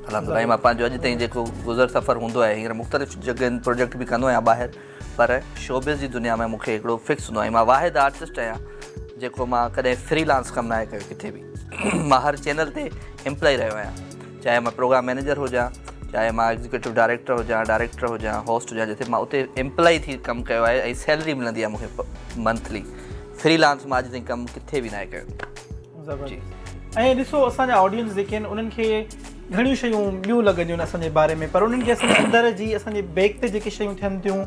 الحمدلله مان پنهنجو اڄ تائين جيڪو گذر سفر هوندو آهي هينئر مختلف جڳهين پروجيڪٽ به ڪندو آهيان ٻاهر پر شوبز جي دنيا ۾ مون کي هڪڙو فڪس هوندو آهي مان واحد آرٽسٽ آهيان جيڪو مان ڪڏهن فري لانس ڪم ناهي ڪيو ڪٿي به مان هر چينل تي امپلائي رهيو آهيان چاهي مان پروگرام مئنيجر هجان چاهي مان ايگزيڪيوٽو ڊائريڪٽر هجان ڊائريڪٽر هجان هوسٽ هجان جتي مان اتي امپلائي ٿي ڪم ڪيو آهي ۽ سيلري ملندي آهي مون کي منٿلي فري لانس مان اڄ تائين ڪم ڪٿي به ناهي ڪيو. زبردست ۽ ڏسو اسان جا آڊينس جيڪي آهن انهن کي گهڻيون شيون ٻيون لڳنديون آهن اسان جي باري ۾ پر انهن کي اسان جي اندر جي اسان جي بيڪ تي جيڪي شيون ٿين ٿيون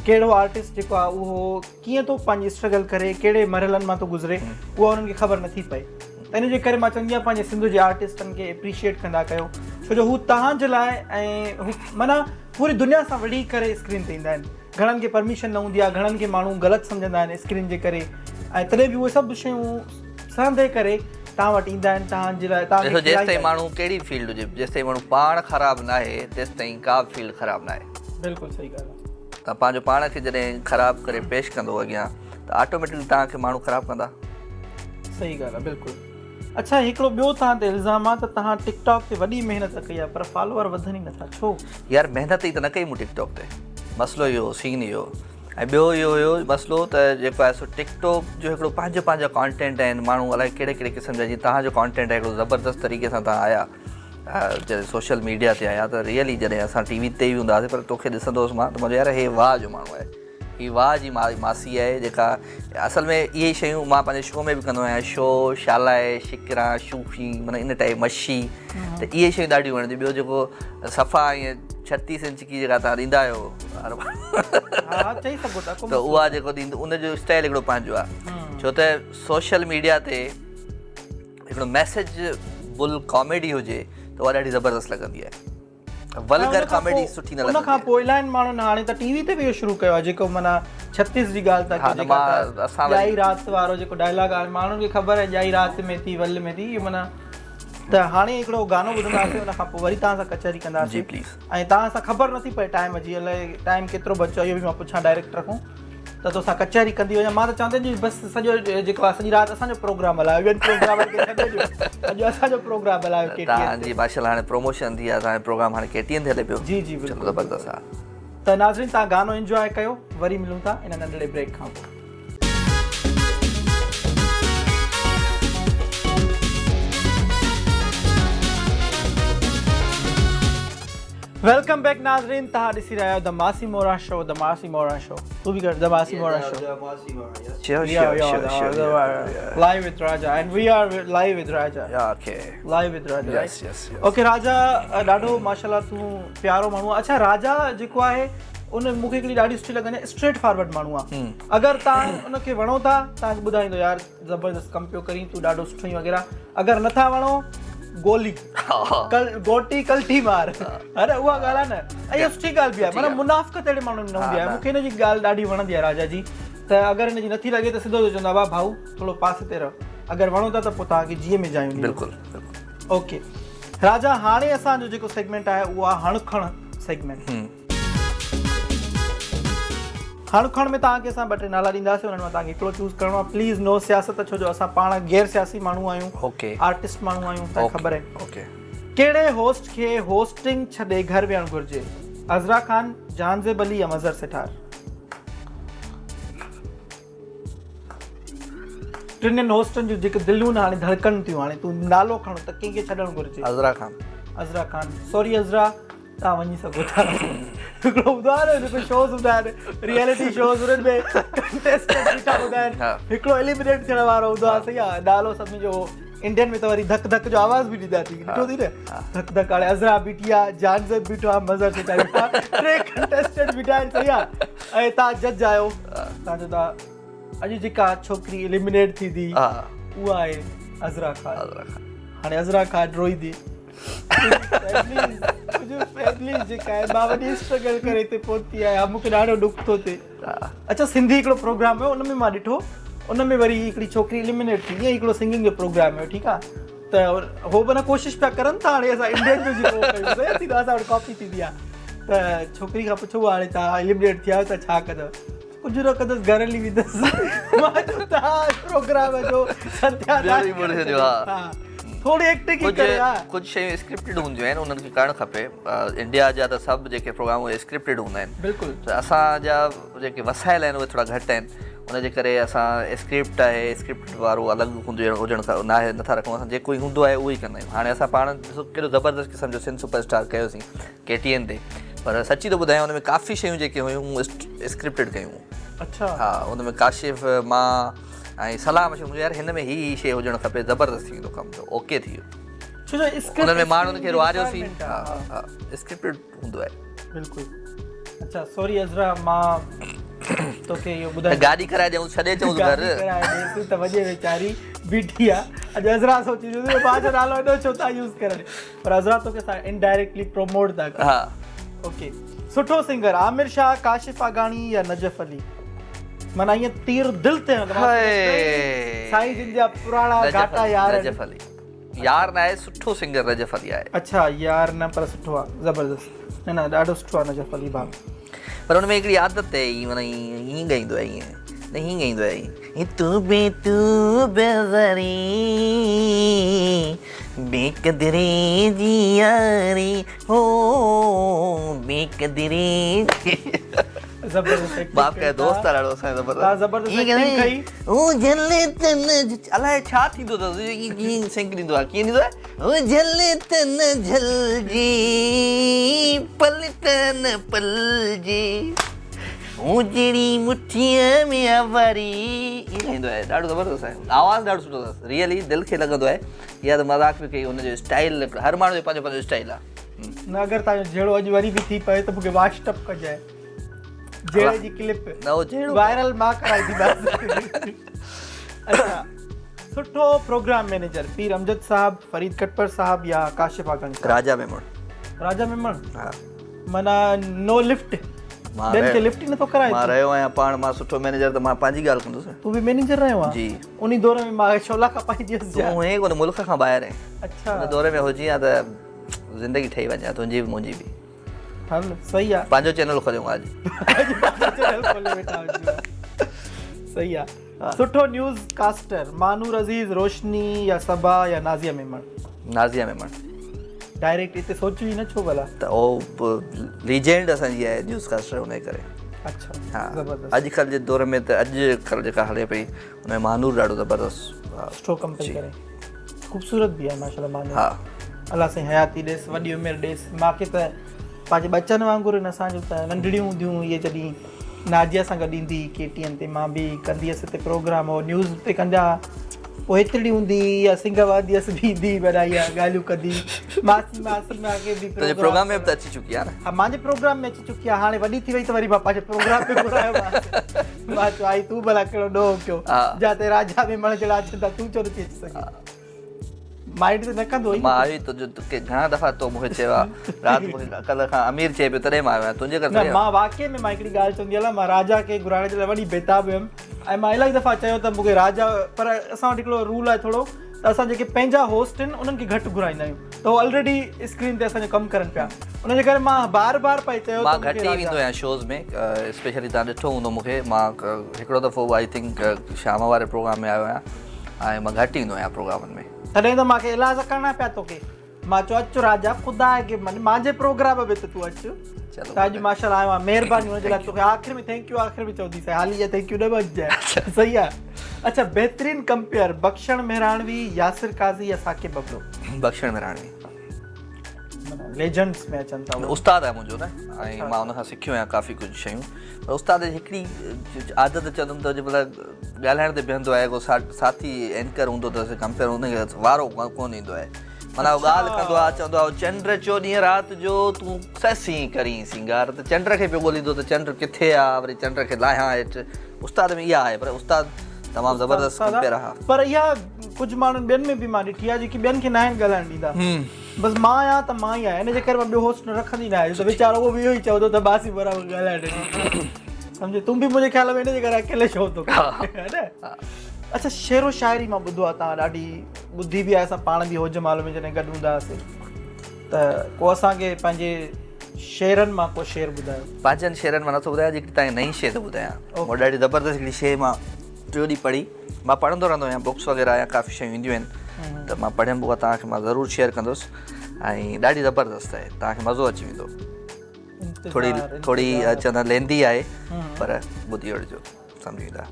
ڪهڙو آرٽسٽ جيڪو آهي اهو ڪيئن ٿو پنهنجي اسٽرگل ڪري ڪهڙي مرحلن مان ٿو گذري اها انهن کي خبر نٿي پئي ته ان جي ڪري مان چوندي آهيان پنهنجي سنڌ جي آرٽسٽن کي اپريشيئيٽ ڪندا ڪيو ڇو جو هو توهان جي لاء ۽ هو معنيٰ پوري دنيا سان وڙهي ڪري اسڪرين تي ايندا آهن گهڻن کي پرميشن نه هوندي آهي گهڻن کي ماڻهو غلط سمجهندا آهن اسڪرين جي ڪري ۽ تڏهن به اهي سڀ شيون سهندي ڪري توهان وٽ ايندا آهن توهان جي لاء توهان کي ڏسو جيستائين کلائيندا آهن. ماڻهو ڪهڙي فيلڊ هجي جيستائين ماڻهو پاڻ خراب ناهي تيستائين ڪا به فيلڊ خراب ناهي. بلڪل صحيح ڳالهه آهي. توهان پنهنجو پاڻ کي جڏهن خراب ڪري پيش ڪندو اڳيان ته آٽوميٽڪلي توهان کي ماڻهو خراب ڪندا. صحيح ڳالهه آهي بلڪل. اڇا هڪڙو ٻيو توهان تي الزام آ ته توهان ٽڪ ٽاڪ تي وڏي محنت ڪئي آ پر فالوور وڌن ئي نٿا ڇو؟ يار محنت ئي ته نه ڪئي مون ٽڪ ٽاڪ تي مسئلو اهو هو سين اهو ۽ ٻيو اهو هيو مسئلو ته جيڪو آهي سو ٽڪ ٽاڪ جو هڪڙو پنهنجو پنهنجا ڪانٽينٽ آهن ماڻهو الائي ڪهڙي ڪهڙي قسم جا جيئن توهان جو ڪانٽينٽ آهي هڪڙو زبردست طريقي سان توهان آيا جڏهن سوشل ميڊيا تي آيا ته ريئلي جڏهن اسان ٽي وي تي ئي هوندا هئاسين پر توکي ڏسندو هوس مان ته مان چيو يار هي واهه جو ماڻهو آهي هي واهه جي ماسي آهي جيڪا اصل ۾ اهي ئي شيون مان پنهنجي شو ۾ به ڪندو آهيان شو شالائي شڪران شوخي معنيٰ ان ٽائيپ مشي ته اهي شيون ڏاڍيون وڻنديون ٻيو جيڪو صفا ائين ڇتيس انچ ڪي جيڪا تان ڏيندا آهيو ته اها جيڪو ڏيندو ان جو اسٽائل هڪڙو پنهنجو آهي ڇو ته سوشل ميڊيا تي هڪڙو ميسج بل ڪاميڊي هجي ته اها ڏاڍي زبردست لڳندي آهي ولگر ڪاميڊي سٺي نه لڳندي. ان کان پوء الاهين ماڻهن هاڻي ته ٽي وي تي به اهو شروع ڪيو آهي جيڪو معنيٰ ڇتيس جي ڳالهه ٿا ڪيو جيڪا ڄائي رات وارو جيڪو ڊائلاگ آهي ماڻهن کي خبر آهي ڄائي رات ۾ ٿي ول ۾ ٿي اهو معنيٰ ته هاڻي هڪڙو گانو ٻڌنداسين ان کان پوء وري توهان سان ڪچهري ڪنداسين جي پليز ۽ توهان سان خبر نٿي پئي ٽائيم جي الائي ٽائيم ڪيترو بچيو آهي اهو به مان پڇان ڊائريڪٽر کان ته توسان ڪچهري ڪندي وڃان مان ته چوان ٿي بس سڄو جيڪو آهي سڄي رات اسان جو پروگرام هلايو ٻين پروگرامن کي ڇڏي ڏيو اڄ اسان جو پروگرام هلايو ڪي ٽي توهان جي ماشاءالله هاڻي پروموشن ٿي آهي توهان جو پروگرام هاڻي ڪي ٽي اين تي هلي پيو جي جي بلڪل زبردست آهي ته ناظرين توهان گانو انجواء ڪيو وري ملون ٿا ان ننڍڙي بريڪ کان پوء. Welcome back ناظرين توهان ڏسي رهيا آهيو the Masi Mora show the Masi Mora show تون به ڪر the Masi Mora show live with Raja and we are live with Raja okay live with Raja yes yes okay Raja ڏاڍو ماشاءالله تون پيارو ماڻهو اڇا راجا جيڪو آهي ان مون کي هڪڙي ڏاڍي سٺي لڳندي آهي اسٽريٽ فارورڊ ماڻهو آهي اگر توهان ان کي وڻو ٿا توهان کي ٻڌائيندو يار زبردست ڪم پيو ڪرين تون ڏاڍو سٺو آهين وغيره اگر نٿا وڻو گولي ڪل گوٽي ڪلٺي مار ها نه اها ڳالهه آهي نه ۽ اها سٺي ڳالهه به آهي معنيٰ منافقت اهڙي ماڻهن ۾ نه هوندي آهي مون کي هن جي ڳالهه ڏاڍي وڻندي آهي راجا جي ته اگر هن جي نٿي لڳي ته سڌو چوندو آهي ڀائو ٿورو پاسي تي رهو اگر وڻو ٿا ته پوء توهان کي جيء ۾ جايون بلڪل بلڪل اوڪي راجا هاڻي اسان جو جيڪو سيگمينٽ آهي اهو آهي هڻ کڻ سيگمينٽ هڻ کڻ ۾ توهان کي اسان ٻه ٽي نالا ڏينداسين انهن مان توهان کي هڪڙو چوز ڪرڻو آهي پليز نو سياست ڇو جو اسان پاڻ غير سياسي ماڻهو آهيون اوڪي آرٽسٽ ماڻهو آهيون توهان کي خبر آهي اوڪي ڪهڙي هوسٽ کي هوسٽنگ ڇڏي گهر ويهڻ گهرجي عذرا خان جهانزيب علي يا مظهر سٺار ٽنهي هوسٽن جون جيڪي دليون هاڻي ڌڙڪن ٿيون هاڻي تون نالو کڻ ته ڪنهن کي ڇڏڻ گهرجي عذرا خان عذرا خان سوري عذرا توهان وڃي سگهو ٿا هڪڙو هوندو آهي نه جيڪو شوز هوندا آهن ريئلٽي شوز انهن ۾ ڪنٽيسٽنٽ بيٺا هوندا آهن هڪڙو ايليمينيٽ ٿيڻ وارو هوندو آهي صحيح آهي نالو سڀني جو انڊين ۾ ته وري ڌڪ ڌڪ جو آواز به ڏيندا ٿي ڏٺو ٿي نه ڌڪ ڌڪ هاڻي عذرا بيٺي آهي جهانزيب بيٺو آهي مظهر سيٺ بيٺو آهي ٽي ڪنٽيسٽنٽ بيٺا آهن صحيح آهي ۽ توهان جج آهيو توهان جو ٿا اڄ جيڪا ڇوڪري ايليمينيٽ ٿيندي اها آهي عذرا خان هاڻي عذرا خان روئيندي منهنجو فيملي جيڪا آهي مان وڏي اسٽرگل ڪري هتي پهتي آهيان مون کي ڏاڍو ڏک ٿو ٿئي اڇا سنڌي هڪڙو پروگرام هيو ان ۾ مان ڏٺو ان ۾ وري هڪڙي ڇوڪري اليمينيٽ ٿي ائين هڪڙو سنگنگ جو پروگرام هيو ٺيڪ آهي ته هو معنيٰ ڪوشش پيا ڪرن ته هاڻي اسان انڊين جو جيڪو ڪيون صحيح ٿيندو اسان وٽ ڪاپي ٿيندي آهي ته ڇوڪري کان پڇو هاڻي توهان اليمينيٽ ٿيا آهيو ته ڇا ڪندؤ ڪجهه نه ڪندس گهر هلي ويندس. مان چيو توهان پروگرام جو ستياناش ڪري ڇڏيو. ها ٿوري ايڪٽنگ ئي ڪري ها. ڪجهه شيون اسڪرپٽيڊ هونديون آهن انهن کي ڪرڻ کپي. انڊيا جا ته سڀ جيڪي پروگرام اهي اسڪرپٽيڊ هوندا آهن. بلڪل. ته اسان جا جيڪي وسائل آهن اهي ٿورا گهٽ آهن ان جي ڪري اسان اسڪرپٽ آهي اسڪرپٽ وارو الڳ هوندو هجڻ ناهي نٿا رکون اسان جيڪو ئي هوندو آهي اهو ئي ڪندا آهيون. هاڻي اسان پاڻ ڏسو ڪيڏو زبردست قسم جو سنڌ سپر اسٽار ڪيوسين ڪي ٽي اين تي پر سچي ٿو ٻڌايان ان ۾ ڪافي شيون جيڪي هيون اهي اسڪرپٽيڊ ڪيون. اڇا. ها ان ۾ ڪاشف مان ۽ صلاح مشورو منهنجو يار هن ۾ هي هي شي هجڻ کپي زبردست ٿي ويندو ڪم ته اوڪي ٿي ويو. ڇو جو اسڪرپٽ ان ۾ ماڻهن کي روئاريوسين. ها ها اسڪرپٽيڊ هوندو آهي. بلڪل. اڇا سوري عذرا مان توکي اهو ٻڌائي گاڏي ڪرائي ڏيون ڇڏي اچون گهر. گاڏي ڪرائي ڏيس ته وڃي ويچاري بيٺي آ. اڄ عذرا سوچيندي هوندي مان جو نالو ايڏو ڇو ٿا يوز ڪرن. پر عذرا توکي اسان انڊائريڪٽلي پروموٽ ٿا ڪريون. ها. اوڪي سٺو سنگر عامر شاهه، ڪاشف آگاڻي يا نجف علي؟ معنيٰ ائين تير دل تي هڻندو هاء سائين جن جا پراڻا گهاٽا يار نجف علي يار نه آهي سٺو سنگر نجف علي آهي. اڇا يار نه پر سٺو آ زبردست نه نه ڏاڍو سٺو آ نجف علي ڀاء. پر ان ۾ هڪڙي عادت آهي ائين معنيٰ ائين ڳائيندو آهي ائين نه هيئن ڳائيندو آهي ائين تون بي تون بي زري بي قدري جي ياري هو بي قدري جي زبردست معاف ڪيو دوست آ ڏاڍو اسان جو زبردست زبردست ايڪٽنگ ڪئي او جل تن الائي ڇا ٿيندو اٿس ائين ائين سنڪ ڏيندو آ ڪيئن ڏيندو آهي او جل تن جل جي پل تن پل جي او جهڙي مٺيء ۾ آواري ائين ڳائيندو آهي ڏاڍو زبردست آهي آواز ڏاڍو سٺو اٿس ريئلي دل کي لڳندو آهي اها ته مذاق به ڪئي هن جو اسٽائيل هر ماڻهو جو پنهنجو پنهنجو اسٽائيل آ. نه اگر تنهنجو جهيڙو اڄ وري به ٿي پوي ته مونکي واٽس اپ ڪجانء جهيڙي جي ڪلپ نه اهو جهيڙو وائرل مان ڪرائينديمانس. اڇا سٺو پروگرام مئنيجر پير امجد صاحب، فريد ڪٽپر صاحب يا ڪاشف آگاڻي صاحب؟ راجا ميمڻ. راجا ميمڻ؟ ها. معنيٰ نو لفٽ ٻين کي لفٽ ئي نٿو ڪرائي مان رهيو آهيان پاڻ مان سٺو مئنيجر ته مان پنهنجي ڳالهه ڪندس. تون به مئنيجر رهيو آهين؟ جي. انهي دور ۾ مان شعلا کپائيندي هيس تون هئين ڪونه ملڪ کان ٻاهر هئين. اڇا. ان دور ۾ هجين ها ته زندگي ٺهي وڃي ها تنهنجي به منهنجي به. هل صحيح آ. پنهنجو چينل کوليون ها اڄ. اڄ پنهنجو چينل کولي ويٺا هجون ها. صحيح آ. سٺو نيوز ڪاسٽر مانور عزيز، روشني يا صبا يا نازيه ميمڻ؟ نازيه ميمڻ. ڊائريڪٽ اتي سوچيو ئي نه ڇو ڀلا؟ ته او ليجنڊ اسان جي آهي نيوز ڪاسٽر ان جي ڪري. اڇا ها زبردست. اڄ ڪلهه جي دور ۾ ته اڄ ڪلهه جيڪا هلي پئي ان ۾ مانور ڏاڍو زبردست سٺو ڪم پئي ڪري. خوبصورت به آهي ماشاءالله مانور. ها. الله سائين حياتي ڏيس وڏي عمر ڏيس. ماکي ته پنهنجي ٻچن وانگر آهن اسان جو ته ننڍڙيون هونديون اهي جڏهن نازيه سان گڏ ايندي هئي ڪي ٽي اين تي مان به ڪندي هيس هتي پروگرام هو نيوز تي ڪندا پوء هيترڙي هوندي هئي يا سنگهه وهندي هيس به ايندي هئي وڏا اها ڳالهيون ڪندي ماسي ماسي ماکي به تنهنجي پروگرام ۾ به ته اچي چڪي آهي نه. ها مانجي پروگرام ۾ اچي چڪي آهي هاڻي وڏي ٿي وئي ته وري مان پنهنجي پروگرام ۾ گهرايومانس مان چيو آئي تون ڀلا ڪهڙو ڏوهه ڪيو جاتي راجا ميمڻ جهڙا اچن ٿا تون ڇو نٿي اچي سگهين. مائنڊ ته نه ڪندو مان آيو ئي تنهنجو توکي گهڻا دفعا تو مونکي چيو آ رات مونکي ڪلهه کان امير چئي پيو تڏهن مان آيو آهيان تنهنجي ڪري نه مان واقعي ۾ مان هڪڙي ڳالهه چوندي هلان مان راجا کي گهرائڻ جي لاء وڏي بيتاب هيم ۽ مان الاهي دفعا چيو ته مونکي راجا پر اسان وٽ هڪڙو رول آهي ٿورو ته اسان جيڪي پنهنجا هوسٽ آهن انهن کي گهٽ گهرائيندا آهيون ته هو الريڊي اسڪرين تي اسان جو ڪم ڪرن پيا ان جي ڪري مان بار بار پئي چيو مان گهٽ ئي ويندو آهيان شوز ۾ اسپيشلي تان ڏٺو هوندو مونکي مان هڪڙو دفعو I think شام واري پروگرام ۾ آيو آهيان ۽ مان گهٽ ايندو آهيان پروگرامن ۾. تڏهن ته مان کي ايلاز ڪرڻا پيا توکي. مان چيو اچ راجا خدا کي مڃ مانجي پروگرام ۾ ته تون اچ. ته اڄ ماشاءالله آيو آهين مهرباني ان جي لاء توکي آخر ۾ thank you آخر ۾ چونديسانء حالي اها thank you نه مڃجانء صحيح آهي. اڇا بهترين ڪمپيئر بخشڻ مهراڻوي، ياسر قاضي يا ثاقب ابڙو؟ بخشڻ مهراڻوي. ليجنڊس ۾ اچن ٿا. استاد آهي منهنجو نه ۽ مان ان کان سکيو آهيان ڪافي ڪجهه شيون پر استاد جي هڪڙي عادت چوندم ته جيمهل ڳالهائڻ تي بيهندو آهي ڪو ساٿي اينڪر هوندو اٿس ڪمپيئر ان کي وارو ڪونه ايندو آهي معنيٰ هو ڳالهه ڪندو آهي چوندو آهي چنڊ چوڏهين رات جو تون سهسين ڪرين سينگار ته چنڊ کي پيو ڳوليندو ته چنڊ ڪٿي آهي وري چنڊ کي لاهيان هيٺ استاد ۾ اها آهي پر استاد تمام زبردست ڪمپيئر آهي. پر اها ڪجهه ماڻهن ٻين ۾ به مان ڏٺي آهي جيڪي ٻين کي ناهن ڳالهائڻ ڏيندا بس مان آهيان ته مان ئي آهيان ان جي ڪري مان ٻيو هوسٽ نه رکندي نه آهيان ته ويچارو اهو به اهو ئي چوندو ته ماسي برابر ڳالهائڻ نه ڏيندي سمجهي تون به منهنجي خيال ۾ ان جي ڪري اڪيلي شو ٿو ڪرين ها نه اڇا شعر و شاعري مان ٻڌو آهي توهان ڏاڍي ٻڌي به آهي اسان پاڻ به هوج مال ۾ جڏهن گڏ هوندا هئاسين ته ڪو اسان کي پنهنجي شعرن مان ڪو شعر ٻڌايو. پنهنجن شعرن مان نٿو ٻڌايان، جيڪي توهان کي نئين شيء ٿو ٻڌايان. مون ڏاڍي زبردست هڪڙي شيء مان ٽيون ڏينهن پڙهي. مان پڙهندو رهندو آهيان بڪس وغيره يا ڪافي شيون اينديون آهن ته مان پڙهيم اها توهان کي مان ضرور شيئر ڪندس ۽ ڏاڍي زبردست آهي توهان کي مزو اچي ويندو. ٿوري ٿوري چوندا ليندي آهي پر ٻڌي وٺجو سمجهي ويندا.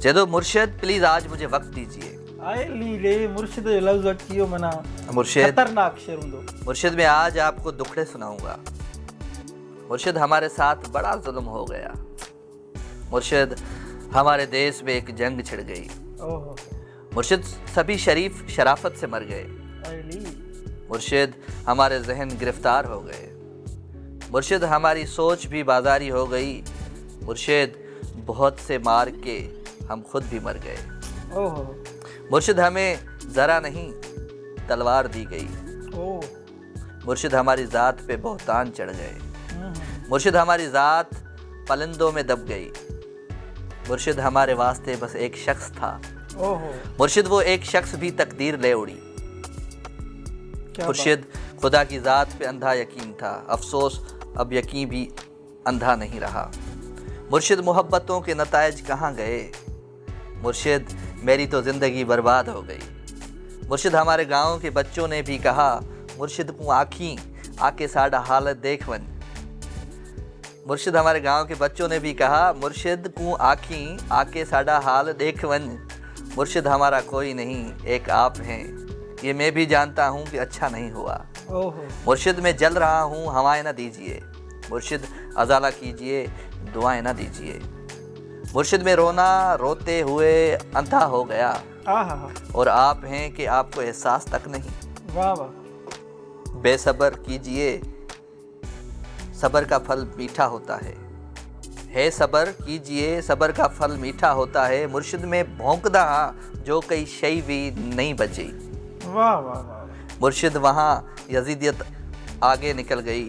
چئي ٿو مرشد پليز آج مجهي وقت ديجئي. آئي لي لي مرشد جو لفظ اچي ويو معنيٰ مرشد خطرناڪ شعر هوندو. مرشد مين آج آپ ڪو دکڙي سنائون گا مرشد هماري ساٿ بڙا ظلم هو گيا مرشد هماري ديس ۾ هڪ جنگ ڇڙ گئي مرشد سڀي شريف شرافت سي مر گئي مرشد هماري ذهن گرفتار هو گئي مرشد هماري سوچ ڀي بازاري هو گئي مرشد بهت سي مار ڪي هم خود ڀي مر گئي مرشد همي ذرا نهين تلوار the گئي مرشد هماري ذات پي بهتان چڙهه گئي مرشد هماري ذات پلندو ۾ دب گئي مرشد هماري واسطي بس ايڪ شخص ٿا مرشد وو ايڪ شخص ڀي تقدير لي اڙي مرشد خدا ڪي ذات پي انڌا يقين ٿا افسوس اب يقين ڀي انڌا نهين رها مرشد محبتون ڪي نتائج ڪهان گئي مرشد ميري تو زندگي برباد هو گئي مرشد هماري گائون ڪي بچون ني ڀي ڪها مرشد ڪون آکين آڪي ساڊا حال ديک وڃ مرشد هماري گائون ڪي بچون ني ڀي ڪها مرشد ڪون آکين آڪي ساڊا حال ديک وڃ مرشد همارا ڪوئي نهين ايڪ آپ هين يه مين ڀي جانتا هون ڪي اڇا نهين هوا مرشد مين جل رها هون هوائين نه ديجئي مرشد ازالا ڪيجئي دعائين نه ديجئي مرشد مين رونا روتي هوئي انڌا هو گيا اور آپ هين ڪي آپ ڪو احساس تڪ نهين واه واه بي صبر ڪيجئي صبر ڪا ڦل ميٺا هوتا هي هي صبر ڪيجئي صبر ڪا ڦل ميٺا هوتا هي مرشد مين ڀونڪدا هان جو ڪئي شئي ڀي نهين بچي واه واه واه مرشد وهان يزيديت آگي نڪل گئي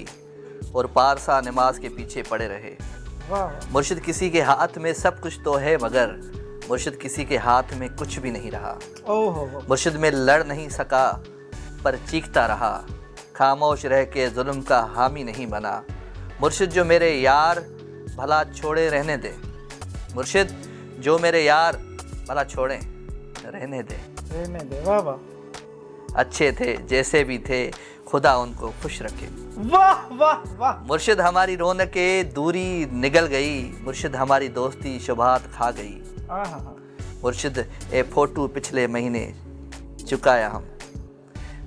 اور پارسا نماز ڪي پيڇي پڙي رهي مرشد ڪسي ڪي هاٿ ۾ سب ڪڇ تو هي مگر مرشد ڪسي ڪي هاٿ ۾ ڪڇ ڀي نهين رها مرشد مين لڙ نهين سڪا پر چيختا رها خاموش رهه ڪي ظلم ڪا حامي نهين بنا مرشد جو ميري يار ڀلا ڇوڙي رهني the مرشد جو ميري يار ڀلا ڇوڙي رهني the رهني the واه واه اڇي ٿي جيسي ڀي ٿي خدا ان ڪو خوش رکي. واه واه واه. مرشد هماري رونقي دوري نگل گئي مرشد هماري دوستي شبهات کا گئي مرشد اي فوٽو پڇلي مهيني چڪايا هم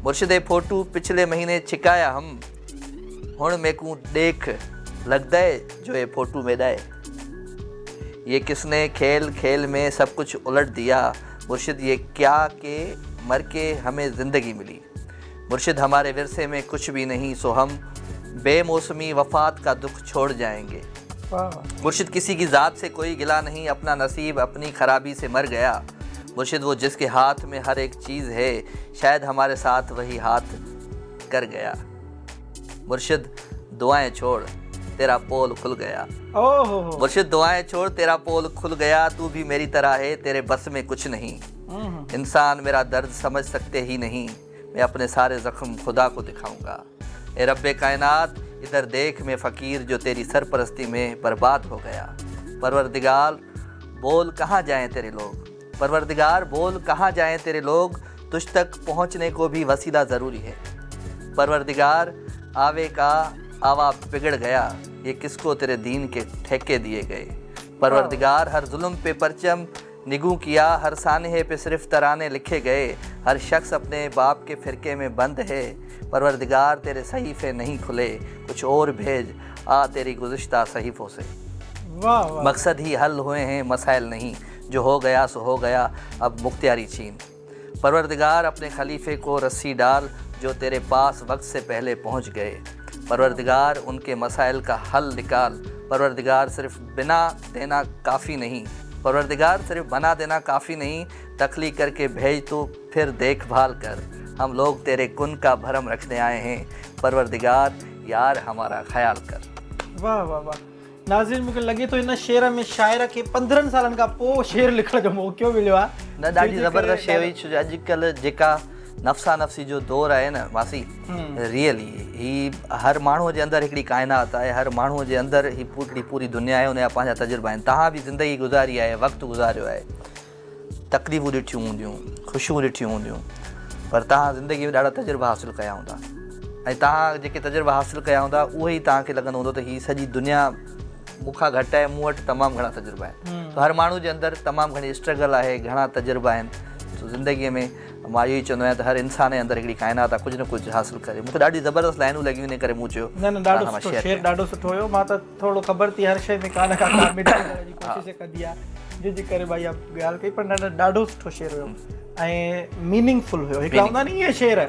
مرشد اي فوٽو پڇلي مهيني ڇڪايا هم هڻ ميڪون ڏيک لڳدئي جو اي فوٽو ميڏائي يه ڪسني کيل کيل ۾ سب ڪڇ الٽ ديا مرشد يه ڪيا ڪي مر ڪي همي زندگي ملي مرشد هماري ورثي ۾ ڪڇ ڀي نهين سو هم بي موسمي وفات ڪا دک ڇوڙ جائين گي مرشد ڪسي ڪي ذات سي ڪوئي گلا نهين اپنا نصيب اپني خرابي سي مر گيا مرشد وو جس ڪي هاٿ ۾ هر ايڪ چيز هي شايد هماري ساٿ وهي هاٿ ڪر گيا مرشد دعائين ڇوڙ تيرا پول کل گيا مرشد دعائين ڇوڙ تيرا پول کل گيا تو ڀي ميري طرح هي تيري بس ۾ ڪڇ نهين انسان ميرا درد سمجھ سڪتي هي نهين مين اپني ساري زخم خدا ڪو دکائون گا اي رب ڪائنات ادھر ديک مين فقير جو تيري سرپرستي ۾ برباد هو گيا پروردگار بول ڪهان جائين تيري لوگ پروردگار بول ڪهان جائين تيري لوگ تجھ تڪ پهچني ڪو ڀي وسيلا ضروري هي پروردگار آوي ڪا آوا بگڙ گيا يه ڪس ڪو تيري دين ڪي ٺيڪي ديئي گئي پروردگار هر ظلم پي پرچم نگون ڪيا هر سانحي پي صرف تراني لکي گئي هر شخص اپني باپ ڪي فرقي ۾ بند هي پروردگار تيري صحيفي نهين کلي ڪڇ اور ڀيج آ تيري گذشته صحيفو سي مقصد هي حل هئي هين مسائل نهين جو هو گيا سو هو گيا اب مختياري چين پروردگار اپني خليفي ڪو رسي ڊال جو تيري پاس وقت سي پهلي پهچ گئي پروردگار ان ڪي مسائل ڪا حل نڪال پروردگار صرف بنا دينا ڪافي نهين پروردگار صرف بنا دينا ڪافي نهين تخليق ڪر ڪي ڀيج تو ڦر ديک ڀال ڪر هم لوگ تيري ڪن ڪا ڀرم رکني آئي هين پروردگار يار همارا خيال ڪر. واه واه واه ناظرين مونکي لڳي ٿو هن شعر ۾ شاعر کي 15 سالن کان پوء شعر لکڻ جو موقعو مليو آهي. نه ڏاڍي زبردست شعر هئي ڇو جو اڄ ڪلهه جيڪا نفسا نفسي جو دور آهي نه ماسي ريئلي هي هر ماڻهو جي اندر هڪڙي ڪائنات آهي هر ماڻهو جي اندر هي هڪڙي پوري دنيا آهي ان جا پنهنجا تجربا آهن توهان به زندگي گذاري آهي وقت گذاريو آهي تڪليفون ڏٺيون هونديون خوشيون ڏٺيون هونديون پر توهان زندگي ۾ ڏاڍا تجربا حاصل ڪيا هوندا ۽ توهان جيڪي تجربا حاصل ڪيا هوندا اهي ئي توهان کي لڳندو هوندو ته هي سڄي دنيا مون کان گهٽ آهي مون وٽ تمام گهڻا تجربا آهن ته هر ماڻهو جي اندر تمام گهڻي اسٽرگل آهي گهڻا تجربا آهن سو زندگي ۾ مان اهو ئي چوندو آهيان ته هر انسان جي اندر هڪڙي ڪائنات آهي ڪجهه نه ڪجهه حاصل ڪري مون کي ڏاڍي زبردست لائنون لڳيون ان ڪري مون چيو نه نه ڏاڍو سٺو شعر ڏاڍو سٺو هيو مان ته ٿورو خبر ٿي هر شيء ۾ ڪا نه ڪا ڪاميڊي ڪرڻ جي ڪوشش ڪندي آهي جنهن جي ڪري ڀائي اها ڳالهه ڪئي پر نه نه ڏاڍو سٺو شعر هيو ۽ ميننگ فل هيو هڪڙا هوندا نه اهي شعر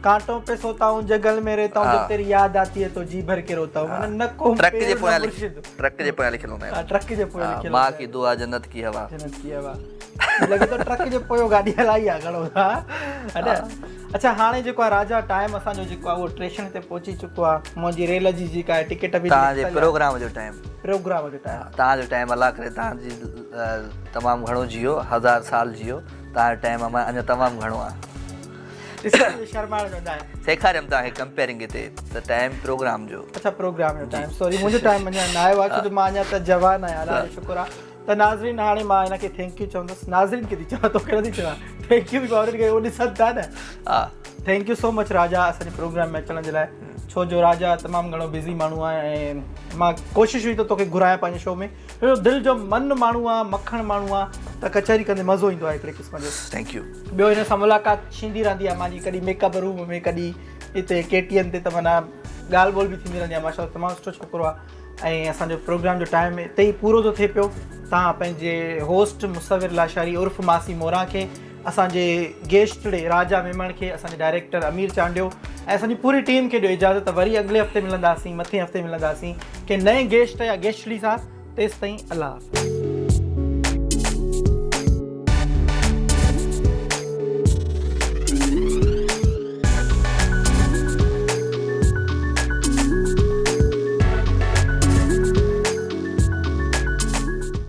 ڪانٽون پي سوتا هون جنگل ۾ رهتا هون جب تيري ياد آتي هي تو جي ڀر ڪي روتا هون معنيٰ نه ڪو ٽرڪ جي پويان ٽرڪ جي پويان لکيل هوندا آهن ٽرڪ جي پويان لکيل ماء ڪي دعا جنت ڪي هوا جنت ڪي هوا لڳي ٿو ٽرڪ جي پويان گاڏي هلائي آ گهڻو ها نه اڇا هاڻي جيڪو آ راجا ٽائيم اسان جو جيڪو آ اهو ٽيشن تي پهچي چڪو آ منهنجي ريل جي جيڪا آهي ٽڪيٽ به توهان جي پروگرام جو ٽائيم پروگرام جو ٽائيم توهان جو ٽائيم الله ڪري توهان جي تمام گهڻو جيو هزار سال جيو توهان جو ٽائيم اڃا تمام گهڻو آ شرمائڻ جو ناهي سيکاريم توهان کي ڪمپيئرنگ هتي ته ٽائيم پروگرام جو اڇا پروگرام جو ٽائيم سوري منهنجو ٽائيم اڃا نه آيو آ ڇو جو مان اڃا ته جوان آهيان الله جو شڪر آ ته ناظرين هاڻي مان هن کي thank you چوندس ناظرين کي ٿي چوان توکي نٿي چوان thank you به آلريڊي ڪيو ڏسن ٿا نه ها thank you so much Raja اسان جي پروگرام ۾ اچڻ جي لاء ڇو جو راجا تمام گهڻو بزي ماڻهو آهي ۽ مان ڪوشش هئي ته توکي گهرايان پنهنجي شو ۾ ڇو جو دل جو من ماڻهو آهي مکڻ ماڻهو آهي ته ڪچهري ڪندي مزو ايندو آهي هڪڙي قسم جو thank you ٻيو هن سان ملاقات ٿيندي رهندي آهي مانجي ڪڏهن ميڪ اپ روم ۾ ڪڏهن هتي ڪي ٽي اين تي ته معنيٰ ڳالهه ٻولهه به ٿيندي رهندي آهي ماشاء الله تمام سٺو ڇوڪرو آهي ۽ اسان جو پروگرام جو ٽائيم اتي ئي پورو ٿو ٿئي پيو توهان پنهنجي هوسٽ مصور لاشاري عرف ماسي موران کي اسان جي گيسٽ ڙي راجا ميمڻ کي اسان جي ڊائريڪٽر امير چانڊيو ۽ اسان جي پوري ٽيم کي ڏيو اجازت وري اڳلي هفتي ملنداسين مٿين هفتي ملنداسين ڪنهن نئين گيسٽ يا گيسٽڙي سان تيستائين الله حافظ.